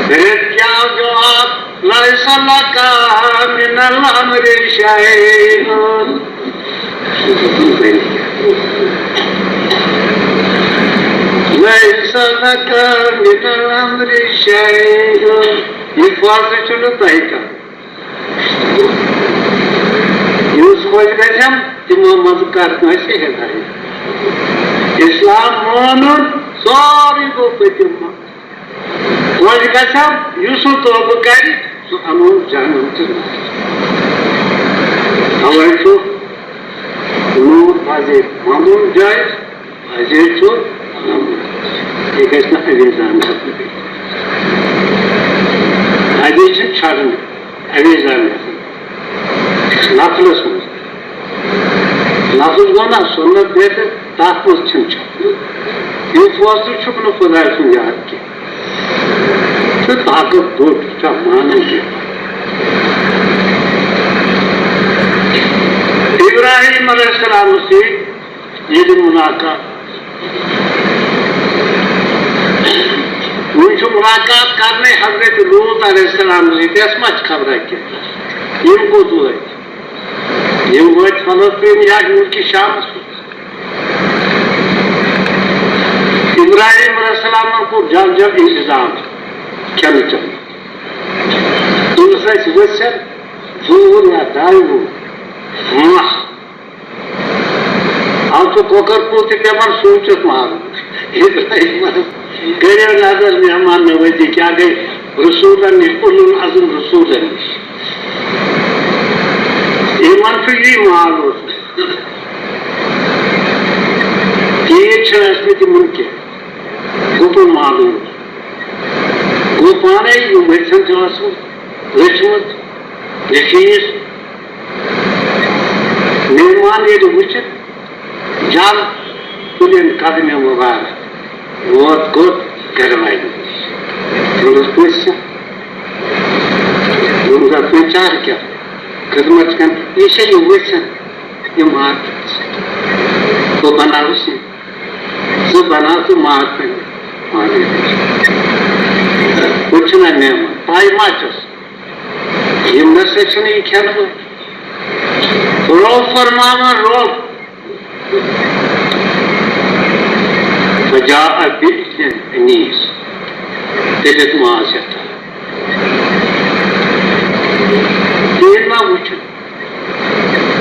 پھر کیا جواب؟ لیس لک من الامر شیء۔ لیس لک من الامر شیء۔ یہِ فٲصلہٕ چھُنہٕ تۄہہِ کرُن۔ یُس خۄش گژھٮ۪م، تِمو منٛزٕ کر کٲنٛسہِ ہدایت۔ اسلام مونُن، سورُے گوٚو پٔتِم۔ خۄش گژھٮ۪م، یُس نہٕ توبہٕ کرِ، سُہ اَنون جہنم تہٕ نار۔ توے چھُ نوٗر پزے وَنُن جٲیِز، پزے چھُ وَنُن۔ یہِ گژھِ نہٕ اویزان گژھُن۔ پزے چھُنہٕ چھَڑُن، اویزان گژھُن۔ نفلس منٛز۔ لفظ گوٚو نا سُنت بیترِ، تَتھ منٛز چھِنہٕ چھَکُن۔ یہِ فٲصلہٕ چھُکھ نہٕ خۄداے سُنٛد یاد کینٛہہ۔ تہٕ طاقت بوٚڑ چھا مانُن کینٛہہ۔ ابراہیم علیہ السلام سۭتۍ ییٚلہِ مُلاقات، وۄنۍ چھُ مُلاقات کرنَے حضرت لوٗط علیہ السلام سۭتۍ، یَس ما چھِ خبرا کینٛہہ؟ یِم کوٚت وٲتۍ؟ یِم وٲتۍ فلسطین یا مُلکِ شامَس منٛز۔ ابراہیم علیہ السلامن کوٚر جلد جلد انتظام کھٮ۪نہٕ چٮ۪نہٕ۔ تٔمِس ٲسۍ ؤژھٮ۪ن زٕ وُہُر یا دَہہِ وُہُر مَس۔ اَتھ چھُ کۄکَر کُل تہِ پٮ۪وان سوٗنٛچِتھ مارُن۔ ابراہیمس کٔرِو نظر مہمان نوٲزی کیٛاہ گٔے رسوٗلن نِش، اولو العزم رسوٗلن نِش۔ یِمن چھُ یی مال اوسمُت۔ تیٖر چھِنہٕ ٲسمٕتۍ یِمن کینٛہہ۔ گُپن مالٕے اوس۔ گوٚو پانے یِم ؤژھٮ۪ن تہِ ٲسمٕژ، رٔچھمٕژ، نفیٖس۔ مہمان ییٚلہِ وٕچھِ، جل تُلِن قدمِ مُبارک، ووت کوٚت؟ گرٕ والٮ۪ن نِش۔ دوٚپمَس، "کُس چھُ؟" دوٚپمَس، "اَتھ منٛز چارٕ کیٛاہ؟ خدمت چھِ کَرٕنۍ۔ یہِ چھےٚ یہِ وٕچھان، یہِ مارکیٹ چھِ۔ بہٕ بَناوٕ سِنۍ۔ ژٕ بَناو تہٕ مار پَنٕنہِ مارکیٹ۔ ہُہ چھُنہ مےٚ وَنُن، پَے ما چھَس؟" یِم نہ سا چھِنہٕ یہِ کھٮ۪ن وٲلۍ۔ روٚف فرماوان روٚف۔ فجاء بعجل حنیذ۔ تیٚلہِ دیُت ماز ہٮ۪تھ۔ تیٚلہِ ما وٕچھُن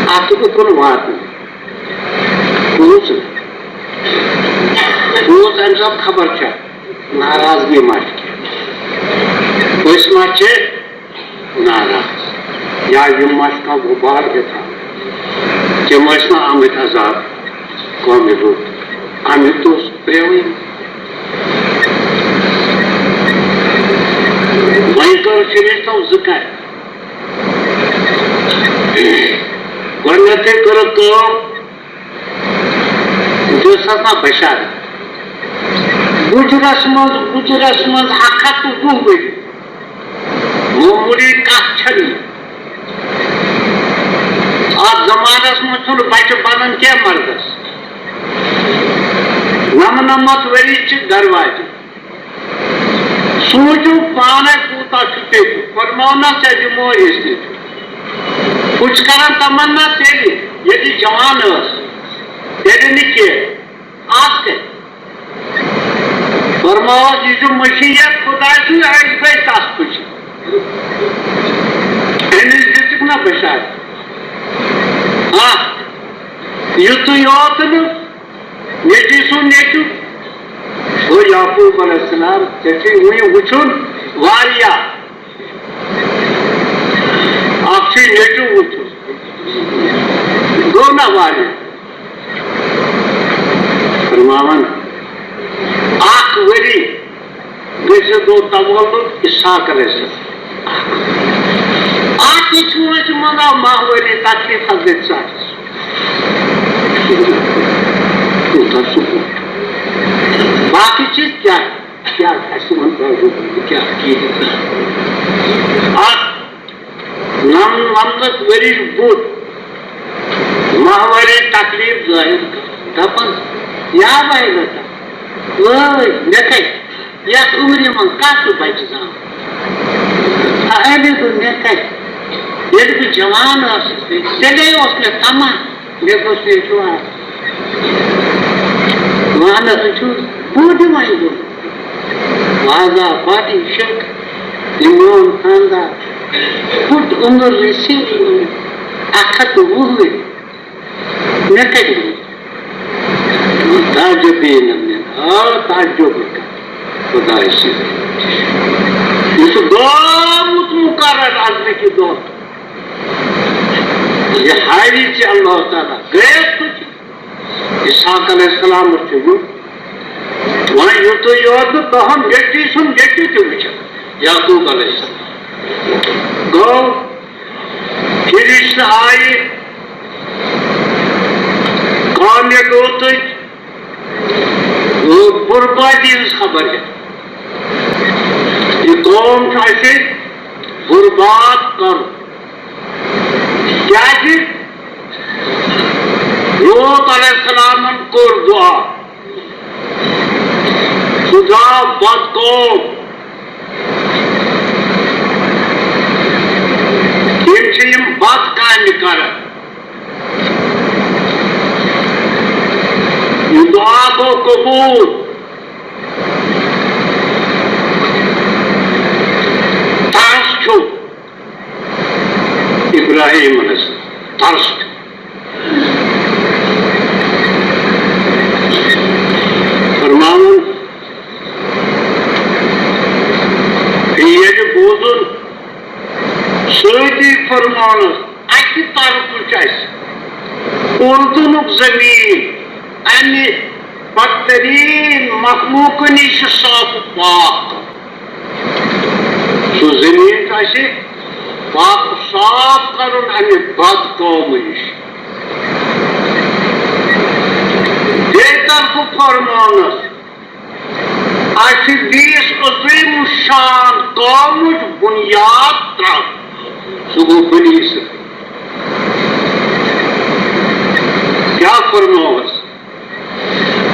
اَتھ اُکُن واتُن؟ کُس؟ کُس اَمہِ ساتہٕ خبر چھےٚ؟ ناراضگی ما چھِ کینٛہہ؟ أسۍ ما چھِ ناراض، یا یِم ما چھِ کانٛہہ غُبار دِتھ آمٕتۍ؟ تِم ٲسۍ نہٕ آمٕتۍ عذاب قومِ لوٗط، آمٕتۍ تہٕ اوس پرٛیوٕے۔ وۄنۍ کٔر فرشتو زٕ کامہِ۔ گۄڈٕنیتھٕے کٔرٕکھ کٲم، دِژہَس نا بشارت۔ گُجرس منٛز، گُجرس منٛز اَکھ ہَتھ تہٕ وُہ ؤری۔ معموٗلی کَتھ چھَنہٕ یہِ۔ اتھ زمانس منٛز چھُنہٕ بچہِ بنان کینٛہہ مردس۔ نمنمتھ ؤری چھِ دروازِ۔ سوٗنٛچِو پانے کوٗتاہ چھُ پیوٚمُت۔ فرماونا ژےٚ دِمو أسۍ تہِ۔ بہٕ چھُس کران تمنا تیٚلہِ، ییٚلہِ جوان ٲس، تیٚلہِ نہٕ کینٛہہ۔ آز کتہِ؟ فرماوس، یہِ چھُ مٔشیٖد خۄداے سٕنٛز، أسۍ گٔے تس خوشی۔ أمِس دِژٕکھ نہ بشارت۔ آ، یُتُے یوت نہٕ، نیٚچوۍ سُنٛد نیٚچوٗ گوٚو یعقوب علیہ السلام، ژےٚ چھُے وُنہِ وُچھُن واریاہ۔ اکھ چھُے نیٚچوٗ وُچھُن، گوٚو نہ واریاہ۔ فرماوان، اکھ ؤری گٔژھِتھ گوٚو تولُد اسحاق علیہ السلام۔ اکھ، اکھ یہِ چھُ وۄنۍ تِمن آو ماہوٲری تکلیف حضرت ساڑس۔ کوٗتاہ سکوٗن۔ باقٕے چیٖز کیٛاہ، کیٛاہ اَسہِ وَن تۄہہِ، کیٛاہ عقیٖدٕ؟ اکھ نَم-، نَمنَمتھ ؤرِش بُتھ ماہوٲری تکلیف ظٲہِر کَران۔ دَپان، یا ویلتا، وٲے مےٚ کَتہِ، یَتھ عُمرِ منٛز کَتھ چھُ بَچہِ زامُت؟ آ، أمۍ دوٚپ، مےٚ کَتہِ؟ ییٚلہِ بہٕ جوان اوسُس، تیٚلے اوس مےٚ تَماہ، مےٚ گوٚژھ یہِ جوان۔ وَنان چھُ، بوٗزِو وۄنۍ گوٚو۔ وازا بادی شک، یہِ میون خانٛدار، پھُٹ عُمر رٔسیٖد اَکھ ہَتھ تہٕ وُہ ؤری۔ مےٚ کَتہِ ووٚن؟ تعجب یی نہٕ مےٚ۔ آ، تعجب کَتھ خۄداے سٕنٛدِ۔ یہِ چھُ گوٚمُت مُقرر اَزلِکہِ دۄہ۔ یہِ ہاوِ ژےٚ اللہ تعالیٰ۔ گٔیَس تُہۍ؟ اسحاق علیہ السلام چھُ یُن۔ وۄنۍ یُتُے یوت نہٕ تُہُنٛد نیٚچوۍ سُنٛد نیٚچوٗ تہِ وٕچھَن، یعقوب علیہ السلام۔ گوٚو، فرشتہٕ آیہِ قومہِ لوٗطٕکۍ بربادی ہٕنٛز خبر ہٮ۪تھ۔ یہِ قوم چھُ اَسہِ برباد کَرُن۔ کیٛازِ؟ لوط علیہ السلامن کوٚر دُعا، خدا بد قوم، یِم چھِ یِم بد کامہِ کران۔ یہِ دُعا گوٚو قبوٗل۔ ترس چھُ ابراہیم علیہ السلام، ترس چھُ۔ فرماوان، ییٚلہِ بوزُن سٲری فرمانس اکہِ طرفہٕ چھُ اَسہِ اردنُک زٔمیٖن، اَمہِ بدتریٖن مخلوٗقہٕ نِش چھُ صاف و پاک۔ سُہ زٔمیٖن چھُ اَسہِ پاک و صاف کَرُن اَمہِ بد قومہٕ نِش۔ بیٚیہِ طرفہٕ فرمانس، اَسہِ چھُ بیٚیِس عظیٖم شان قومٕچ بُنیاد ترٛاوٕنۍ۔ سُہ گوٚو بنی اسرائیل۔ کیٛاہ فرمووس؟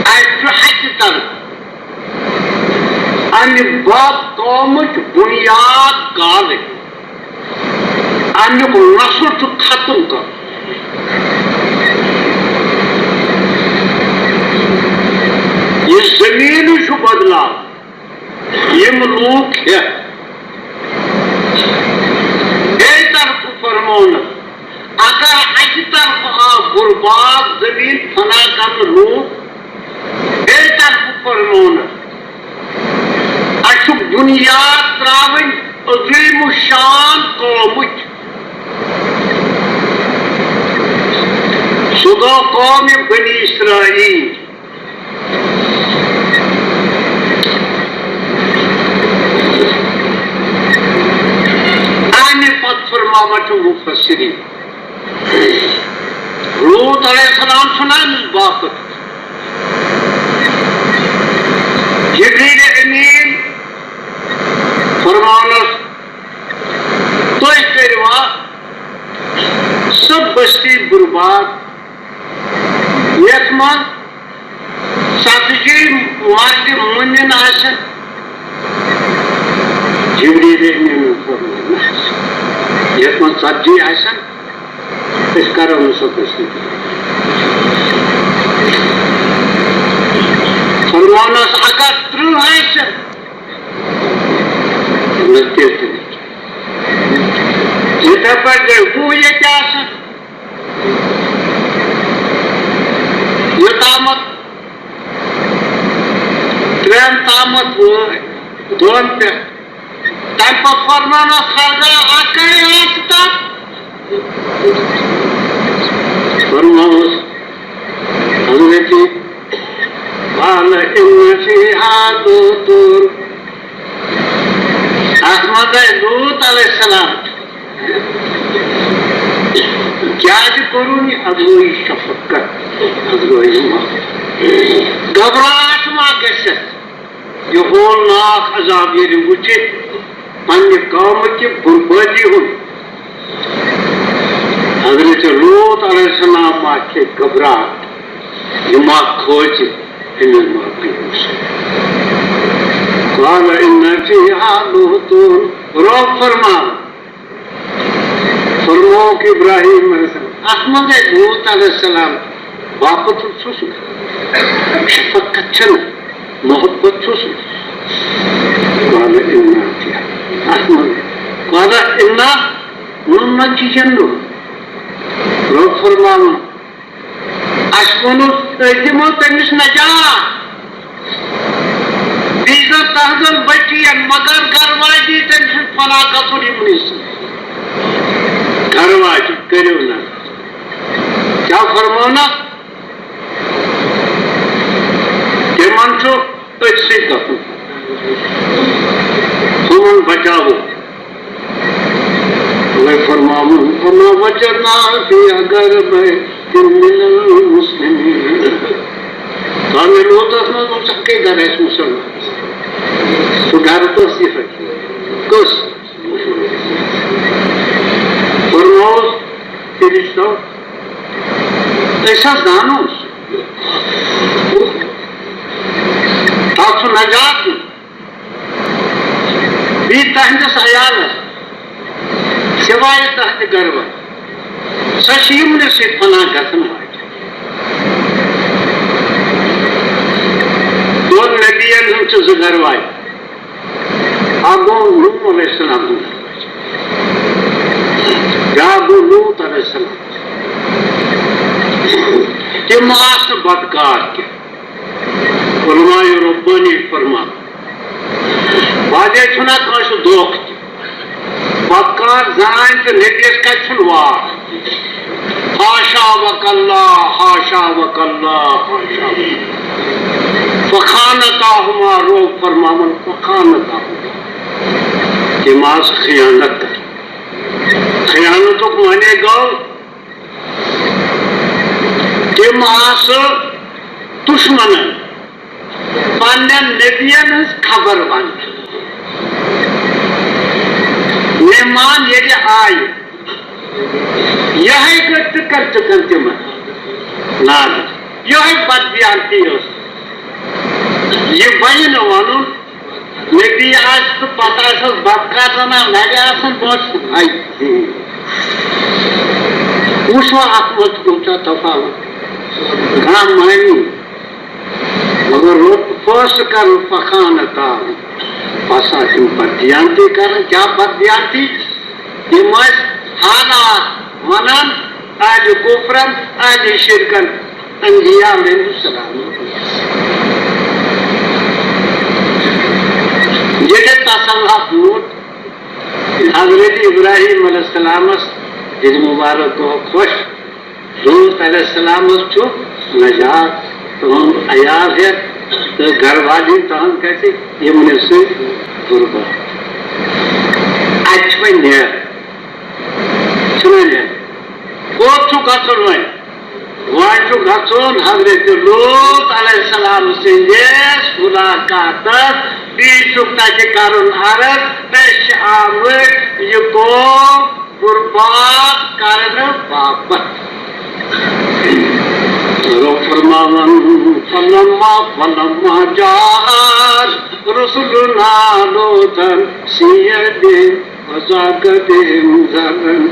اَسہِ چھُ اَکہِ طرفہٕ اَمہِ بد قومٕچ بُنیاد گالٕنۍ۔ اَمیُک نسل چھُ ختم کرُن۔ یہِ زٔمیٖنٕے چھُ بدلاوُن۔ یِم لوٗکھ ہٮ۪تھ۔ بیٚیہِ طرفہٕ فرموونہٕ، اگر اَکہِ طرفہٕ آو غُربات زٔمیٖن فنا کرنہٕ لوٗکھ، بیٚیہِ طرفہٕ فرموونہٕ، اَسہِ چھُ بُنیاد ترٛاوٕنۍ عظیٖم الشان قومٕچ۔ سُہ گوٚو قومِ بنی اسرائیل۔ اَمہِ پتہٕ فرماوان چھُ مُفسِریٖن، لوط علیہ السلام چھُنہٕ أمِس باپتھ۔ جبریل امیٖن فرماونس، تُہۍ کٔرِوا سۄ بستی پاک، یَتھ منٛز ژتجی مرد مؤمن آسن، جبریل امین فرموو، نہ حظ، یَتھ منٛز ژتجی آسن، أسۍ کرو نہٕ سۄ تصدیٖق۔ فرموونس اگر ترٕٛہ آسن، نہ تیٚلہِ تہِ نہٕ۔ یِتھے پٲٹھۍ گٔے وُہ ییٚتہِ آسن، یوٚتامَتھ ترٛٮ۪ن تامَتھ وٲتۍ دۄن پٮ۪ٹھ۔ تَمہِ پَتہٕ فرمانَس ہرگاہ اَکَے آسہِ تَتھ۔ فرماوُس حضرت، قال إن فيها لوطا۔ اَتھ منٛز آے لوط علیہ السلام۔ کیٛازِ کوٚرُن یہِ؟ اَتھ گوٚو یہِ شفقت، اَتھ گوٚو یہِ محبت۔ گھبراہٹ ما گژھٮ۪س؟ یہِ ہولناک عذاب ییٚلہِ وٕچھِ پننہِ قومہٕ کہِ بربٲدی ہُنٛد، حضرت لوط علیہ السلام ما کھے گھبراہٹ، یہِ ما کھوژِ، أمِس ما پیٚیہِ مُصیبت۔ قال إن فيها لوطا۔ رب فرماوان، فرمووُکھ ابراہیم علیہ السلام، اَتھ منٛز ہے لوط علیہ السلام باپتھ چھُس نہٕ، شفقت چھنہٕ، محبت چھُس نہٕ۔ قال إن فيها، اَتھ منٛز، قال إن، نوٚن منٛز چھِ جنت۔ رب فرماوان، اَسہِ ووٚنُس، أسۍ دِمو تٔمِس نجات۔ بیٚیہِ زَن تَہنٛزَن بٔچِیَن، مگر گَرٕ واجی تٔمۍ سُنٛد فنا گژھُن یِمنٕے سۭتۍ۔ گَرٕ واجی، کٔرِو نہ۔ کیٛاہ فرموونَس؟ تِمَن چھُ أتھۍ سۭتۍ گژھُن۔ ہُمَن بچاوو۔ وۄنۍ فرماوُن، وما وجدنا فيها غير بيت من المسلمين۔ تعمیٖر لوطس منٛز اوس اَکٕے گرٕ اَسہِ مُسلمان۔ سُہ گرٕ تہِ اوس یِہوٚے۔ کُس؟ فرمووُس فرشتو، أسۍ حظ زانو سُہ۔ تَتھ چھُ نجات دیُن۔ بیٚیہِ تہنٛدِس عیالس، سوائے تہنٛدِ گرٕ والہِ، سۄ چھِ یِمنٕے سۭتۍ فنا گژھن واجِنۍ۔ دۄن نبین ہٕنٛدۍ چھِ زٕ گرٕ والہِ۔ اکھ گوٚو نوح علیہ السلام سُنٛد گرٕ واجِنۍ، بیٛاکھ گوٚو لوط علیہ السلام۔ تِم آسہٕ نہٕ بدکار کینٛہہ۔ علماء ربانی فرمان، واجہ چھُنہ کٲنٛسہِ دھوکہٕ تہِ۔ بدکار زنانہِ تہٕ نبیَس کتہِ چھُنہٕ واٹھ؟ حاشا وکلا، حاشا وکلا، حاشا وکلا۔ فخانتاہما، رب فرماوان، فخانتاہما۔ تِم آسہٕ خیانت کران۔ خیانتُک معنی گوٚو، تِم آسہٕ دُشمنن پننٮ۪ن نبین ہٕنٛز خبر ونان۔ مہمان ییٚلہِ آیہِ، یِہوٚے گٔے ٹٕکن ٹٕکن تِمن نازل۔ یِہوٚے بددیانتی ٲس۔ یہِ بنہِ نہٕ ونُن، نبی آسہِ تہٕ پتہٕ آسٮ۪س بدکار زنان، نرِ آسن بۄن۔ ہاے۔ وٕچھو اتھ منٛز چھُ کُنہِ ساتہٕ تفاوت۔ کانٛہہ معنی۔ مگر رب فٲصلہٕ کرن فخانتاہما۔ پتہٕ آسن بددیانتی کران۔ کیٛاہ بددیانتی؟ یِم ٲسۍ حالات ونان اہلِ کفرن، اہلِ شرکن، انبیاء علیہم السلام۔ ییٚلہِ تسلا ووت حضرت ابراہیم علیہ السلامس، دِل مبارک گوٚو خۄش، لوط علیہ السلامس چھُ نجات، تُہُنٛد عیال ہٮ۪تھ تہٕ گرٕ واجِنۍ تُہٕنٛز گژھِ یِمنٕے سۭتۍ غربت۔ اَتہِ چھُ وۄنۍ نیرُن، چھُنہ نیرُن؟ کوٚت چھُ گژھُن وۄنۍ؟ وۄنۍ چھُ گژھُن حضرت لوط علیہ السلام سٕنٛدِس ملاقاتس، بیٚیہِ چھُکھ تَتہِ کرُن عرض، أسۍ چھِ آمٕتۍ یہِ قوم برباد کرنہٕ باپتھ۔ فلما، فلما جاءت رسلنا لوطا سيء بهم وضاق بهم ذرعا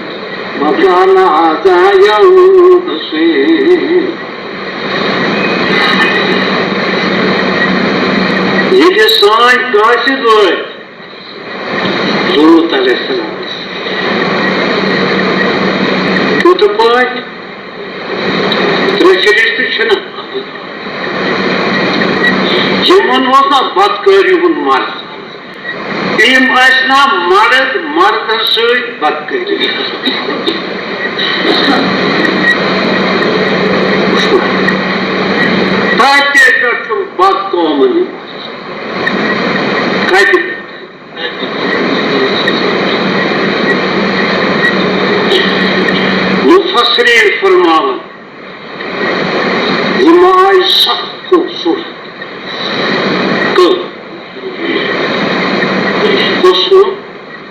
وقال هذا يوم عسير۔ ییٚلہِ سٲنۍ قٲصد وٲتۍ لوط علیہ السلام، کِتھ پٲٹھۍ؟ ترٛےٚ فرشتہٕ چھِنہ؟ یِمن اوس نہ بدکٲری ہُنٛد مرض؟ یِم ٲسۍ نہ مرد مردس سۭتۍ بدکٲری؟ تۄہہِ کیٛازِ پٮ۪ٹھ چھُو بد قومن ہُنٛد؟ کتہِ؟ مفسرین فرماوان، یِم آیہِ سخت خوبصورت، تہٕ حسن و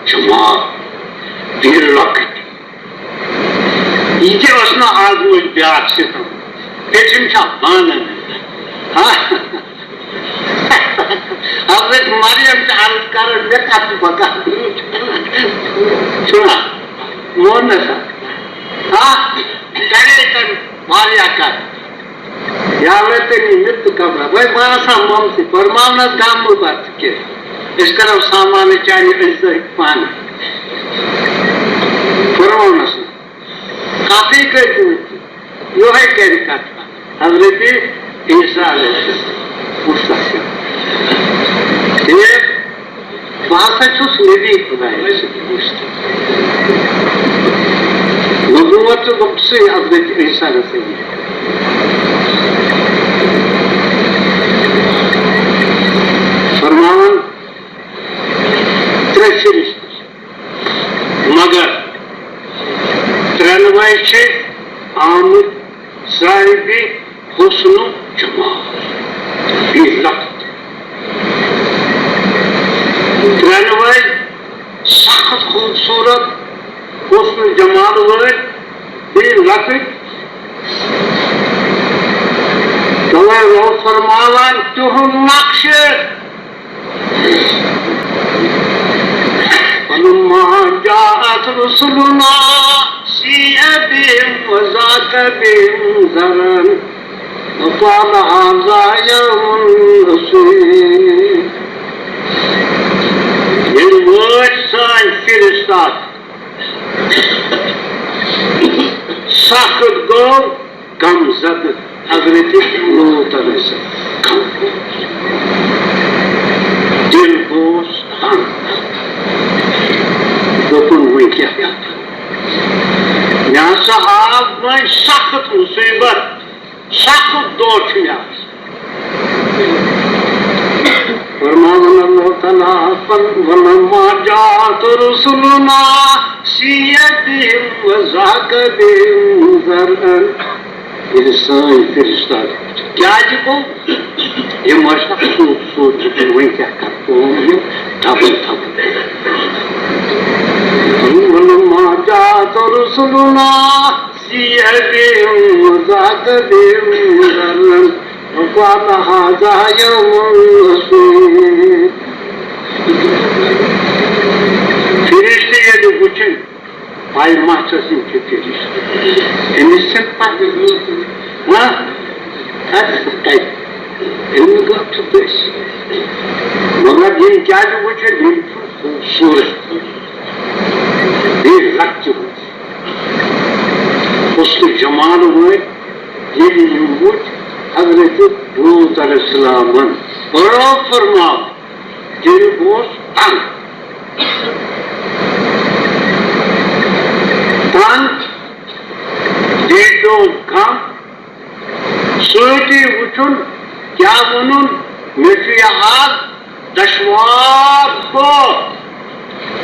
جمال، بیٚیہِ لۄکٕٹۍ۔ یہِ تہِ ٲس نہٕ آز وۄنۍ بیٛاکھ ستم۔ پیٚژھِم چھا بانن؟ ہا؟ حضرت مریم چھِ عرض کران، مےٚ کتھ چھُ پتہ؟ چھُنا؟ ووٚن نہ سا؟ ہا؟ کرے تٔمۍ واریاہ کتھ۔ یا لے تٔمۍ یہِ مےٚ تہٕ گھبرا۔ وۄنۍ بہٕ آسہٕ ہا ممسٕے، فرماونس گامہٕ بتہٕ کینٛہہ۔ أسۍ کرو سامانہٕ چانہِ عزتٕکۍ پانہٕ۔ فرماونس نہٕ۔ کتھٕے کٔرۍ تِم۔ یِہوٚے کرِ کتھ۔ حضرت عیسیٰ علیہ السلام۔ وٕچھ تَتھ کیٛاہ۔ ٹھیٖک؟ بہٕ ہسا چھُس نبی خدایہِ سٕنٛدِ وٕچھ تہٕ۔ نبوت چھُ بخشٕے حضرت عیسیٰ علیہ السلام۔ فرماوان ترٛےٚ فرشتہٕ چھِ۔ مگر ترٛٮ۪نوَے چھِ آمٕتۍ صاحبِ حسن و جمال، بے لخت۔ ترٛٮ۪نوَے سخت خوبصورت، حسن و جمال وٲلۍ، بے لخت۔ توے گوٚو فرماوان تِہُنٛد نقشہٕ۔ فلما جاءت رسلنا سيء بهم وضاق بهم ذرعا وقال هذا يوم عسير۔ ییٚلہِ وٲتۍ سٲنۍ فرشتہٕ، سخت گوٚو غم زدٕ حضرت لوط علیہ السلام۔ دل گوس تنگ۔ دوٚپُن، وۄنۍ کیٛاہ کرٕ؟ مےٚ ہسا آو وۄنۍ سخت مصیبت، سخت دۄہ چھُ مےٚ آز۔ فرماوان اللہ تعالیٰ، فل-، ولما جاءت رسلنا سيء بهم وضاق بهم ذرعا۔ ییٚلہِ سٲنۍ فرشتہٕ آیہِ، کیٛازِ گوٚو؟ یِم ٲسۍ نہ خوٗبصوٗرت، وۄنۍ کیٛاہ کَرٕ کٲم، یِم تھَپٕنۍ تھَپٕنۍ۔ ولما جاءت رسلنا سيء بهم وضاق بهم ذرعا وقال هذا يوم عسير۔ فرشتہٕ ییٚلہِ وٕچھِن، پَے ما چھَس یِم چھِ فرشتہٕ؟ أمِس چھَنہٕ پَے۔ ہاں؟ اَدٕ سا کَتہِ؟ علمہٕ غٲب چھُ دٔسۍ۔ مگر یِم کیٛازِ وٕچھن؟ یِم چھِ خوٗبصوٗرت۔ بیٚیہِ لۄکچہِ وٲلۍ۔ حسن جمال وٲلۍ۔ ییٚلہِ یِم وٕچھ حضرت لوط علیہ السلامن، رب فرماو، دِل گوس تنگ۔ تنگ، بیٚیہِ پیوٚو غم، سۭتی وٕچھُن کیٛاہ ووٚنُن، مےٚ چھُ یہِ آز دشوار دۄہ۔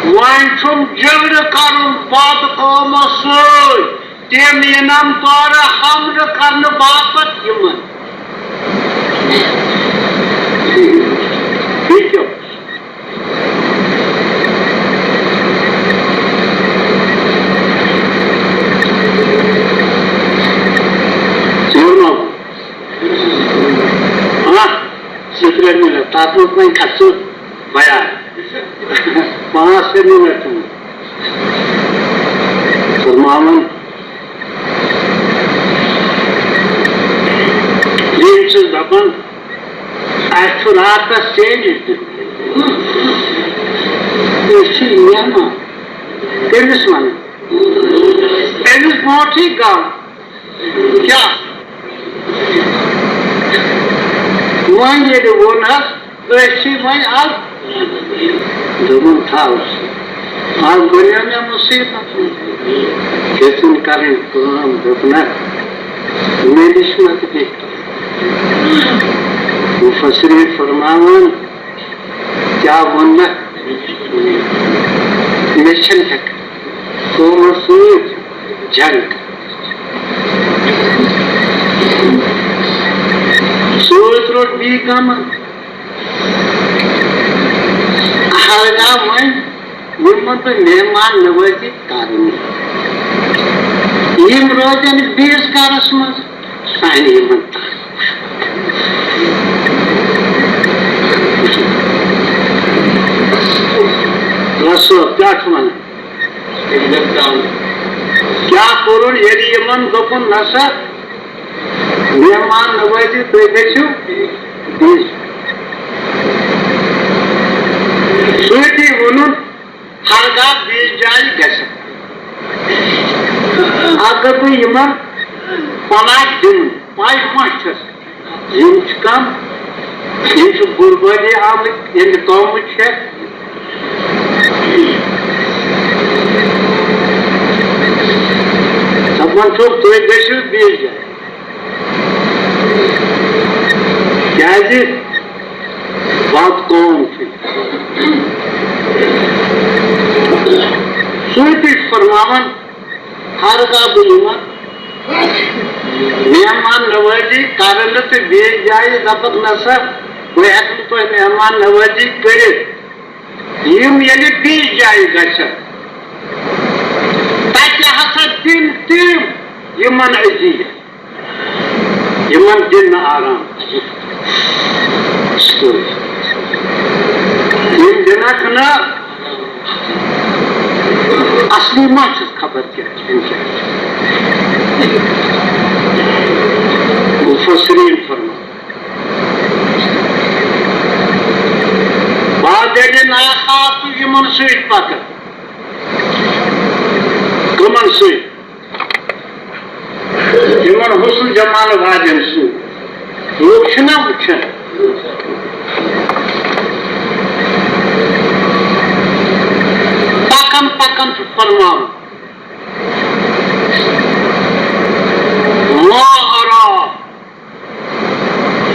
وۄنۍ چھُم جھگڑٕ کرُن بد قومس سۭتۍ۔ تِم یِنَم تورٕ حملہٕ کرنہٕ باپتھ یِمن۔ بیٚیہِ کیٛاہ؟ ژٕ وَن ما بہٕ؟ منٹ، تَتھ منٛز وۄنۍ کھسو بیان۔ پانٛژھ ترٛےٚ منٹ تِم۔ فرماوان، یِم چھِس دَپان، اَسہِ چھُ راتَس ژیٖرۍ دیُن۔ أسۍ چھِ مہمان۔ کٔمِس وَنو؟ أمِس برونٛٹھٕے گَو۔ کیٛاہ؟ وۄنۍ ییٚلہِ ووٚن حظ، أسۍ چھِ وۄنۍ اَز۔ دوٚپُن، تھاو سُہ۔ اَز بَنیو مےٚ مُصیٖبت۔ ہیٚژٕن کَرٕنۍ کٲم، دوٚپ، نہ، مےٚ نِش مہ تہِ بیٚہہِ۔ مُفسریٖن فرماوان، کیٛاہ ووٚن مےٚ؟ مےٚ چھَنہٕ ہٮ۪کان قومَس سۭتۍ جنگ۔ سۭتۍ روٚٹ بیٚیہِ غمَن۔ ہرگاہ وۄنۍ یِمَن تہٕ مہمان نوٲزی کَرنہِ۔ یِم روزن بیٚیِس گَرَس منٛز، سانہِ یِمَن تَل۔ رسول کیٛاہ چھُ وَنان؟ کیٛاہ کوٚرُن ییٚلہِ یِمَن دوٚپُن، نہ سا، مہمان نوٲزی، تُہۍ گٔژھِو بیٚیِس۔ سۭتی ووٚنُن، ہرگاہ بیٚیِس جایہِ گژھِ۔ اگر بہٕ یِمَن پناہ دِمہٕ، پَے ما چھَس؟ یِم چھِ کم، یِم چھِ غُربٲتی آمٕتۍ، ییٚمہِ قومٕکۍ چھِ۔ دَپان چھُکھ، تُہۍ گٔژھِو بیٚیِس جایہِ۔ کیٛازِ؟ بد قوم چھِ۔ سُے تہِ چھُ فرماوان، ہرگاہ بہٕ یِمن مہمان نوٲزی کرٕ نہٕ تہٕ بیٚیِس جایہِ دَپَکھ، نہ سا، بہٕ ہٮ۪کہٕ نہٕ تۄہہِ مہمان نوٲزی کٔرِتھ۔ یِم ییٚلہِ بیٚیِس جایہِ گژھن، تَتہِ ہسا دِن تِم یِمن اذیت۔ یِمن دِن نہٕ آرام۔ یِم دِنکھ نہٕ۔ اصلی ما چھُس خبر کیٛاہ چھُ، یِم کیٛاہ چھِ۔ مُفسریٖن فرماوان، بعد ییٚلہِ ناخاص چھُ یِمن سۭتۍ پکان۔ کٕمن سۭتۍ؟ یِمن حسن جمال والٮ۪ن سۭتۍ۔ لوٗکھ چھِنہ وٕچھان۔ پکان پکان چھُ فرماوُن۔ ما ارا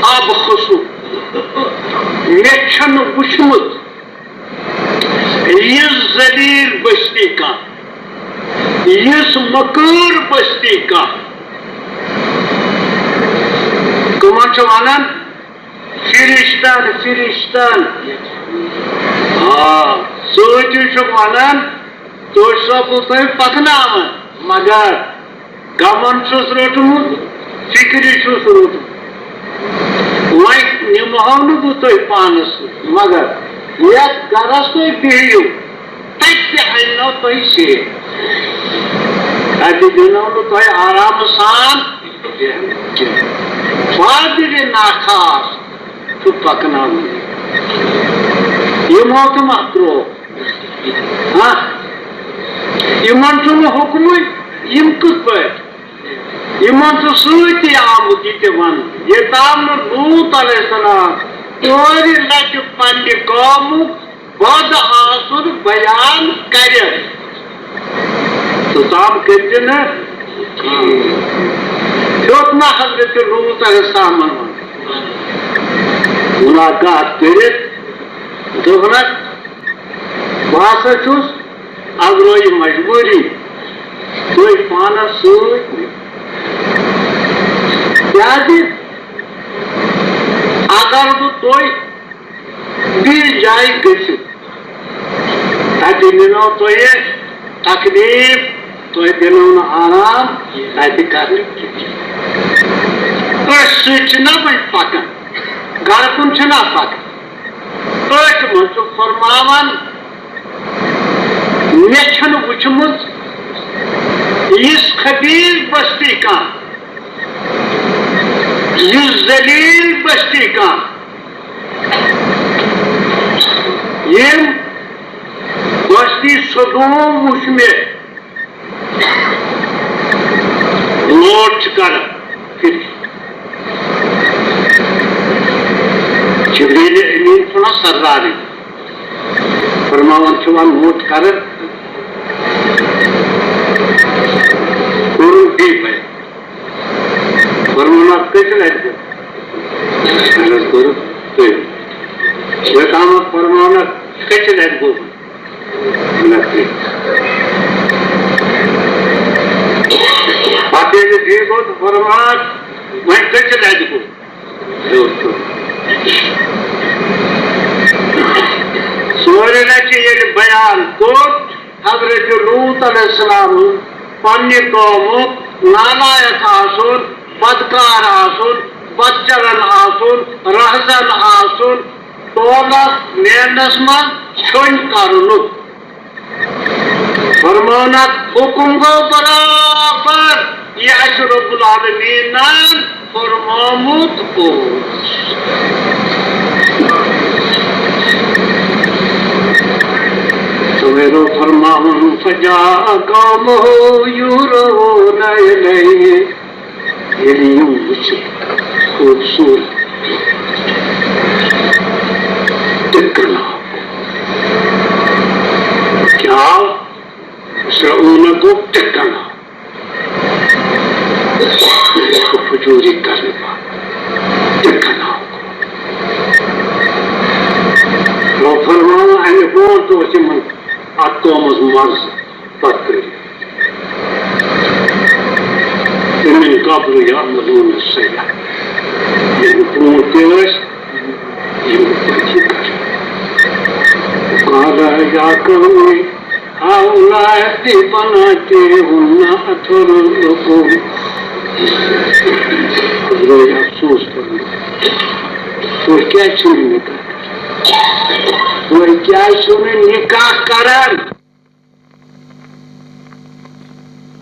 ابخس، مےٚ چھَنہٕ وُچھمُت یِژھ ذلیل بستی کانٛہہ، یِژھ مکٲر بستی کانٛہہ۔ کٕمن چھِ ونان؟ فرشتن، فرشتن۔ آ، سۭتی چھُکھ ونان، تُہۍ چھِسو بہٕ تۄہہِ پکناوان، مگر غمن چھُس روٚٹمُت، فِکرِ چھُس روٚٹمُت۔ وۄنۍ نِمہو نہٕ بہٕ تُہۍ پانس سۭتۍ، مگر یتھ گرس تُہۍ بِہِو، تتہِ تہِ اننو تۄہہِ سیف۔ تتہِ دِنو نہٕ تۄہہِ آرام سان کینٛہہ۔ پادرِ ناخاص چھُ پکناوُن۔ یِمو تہِ ما ترٛوو؟ ہاں؟ یِمن چھُنہٕ حُکمٕے، یِم کِتھ پٲٹھۍ؟ یِمن چھُ سۭتی آمُت یہِ تہِ وننہٕ۔ یوٚتام نہٕ لوٗط علیہ السلام ژورِ لٹہِ پننہِ قومُک بد آسُن بیان کرِ، توٚتام کٔرۍ زِ نہٕ۔ ہیوٚت نہٕ حضرت لوٗط علیہ السلامن مُلاقات کٔرِتھ، دوٚپنَکھ، بہٕ ہسا چھُس، از روزِ مجبوٗری، تُہۍ پانس سۭتۍ نِیِو۔ کیازِ اگر بہٕ تُہۍ بیٚیِس جایہِ گٔژھِو، تَتہِ مِلنو تۄہہِ تکلیٖف، تۄہہِ دِنو نہٕ آرام، تَتہِ کَرنہٕ کِہیٖنۍ۔ أتھۍ سۭتۍ چھِنہ وۄنۍ پَکان۔ گرٕ کُن چھِنہ پکان۔ أتھۍ منٛز چھُ فرماوان، مےٚ چھَنہٕ وٕچھمٕژ یِژھ خبیث بستی کانٛہہ، یِژھ ذلیل بستی کانٛہہ، ییٚمۍ بستی سدوم وٕچھ مےٚ۔ نوٹ چھِ کران۔ جبریل امین چھُنہ سردارٕے، فرماوان چھُ وۄنۍ نوٹ کران۔ کوٚرُن بیٚیہِ وۄنۍ۔ فرماوان کٔژِ لٹہِ گوٚو؟ عرض کوٚرُکھ تُہۍ۔ یوٚتامَتھ فرماوان کٔژِ لٹہِ گوٚو؟ لٹہِ۔ پتہٕ ییٚلہِ بیٚیہِ گوٚو تہٕ فرماوان، وۄنۍ کٔژِ لٹہِ گوٚو؟ ہیوٚر تُل۔ ژورِ لٹہِ ییٚلہِ بیان کوٚر، حضرت لوط علیہ السلام پننہِ قومُک نالایق آسُن، بدکار آسُن، بدچلن آسُن، رہزن آسُن، تولس نیرنس منٛز چھوٚنۍ کرنُک۔ فرماونک حکم گوٚو برابر، یہِ اَسہِ رب العالمیٖنن فرمومُت اوس۔ توے گوٚو فرماوُن، فجاء قومه يهرعون إليه۔ ییٚلہِ یِم وٕچھِ خوٗبصوٗرت، تِتھ کٔنۍ آو۔ کیٛاہ آو؟ فرعون گوٚو تِتھ کٔنۍ آو۔ فجوٗری کرنہٕ پتہٕ تِتھ کٔنۍ آو۔ وۄنۍ فرماوان، اَمہِ برونٛٹھ تہِ اوس یِمن اَتھ قومس مرض۔ پتہٕ کٔرِتھ۔ ومن قبل يعملون السيئات۔ ییٚلہِ برونٛٹھ تہِ ٲسۍ یِم پٔزی کران۔ قال يا قوم هؤلاء بناتي هن أطهر لكم۔ حضرت افسوس کرُن۔ تُہۍ کیٛازِ چھِو نہٕ نکاح کران؟ تُہۍ کیٛازِ چھِو نہٕ نکاح کران؟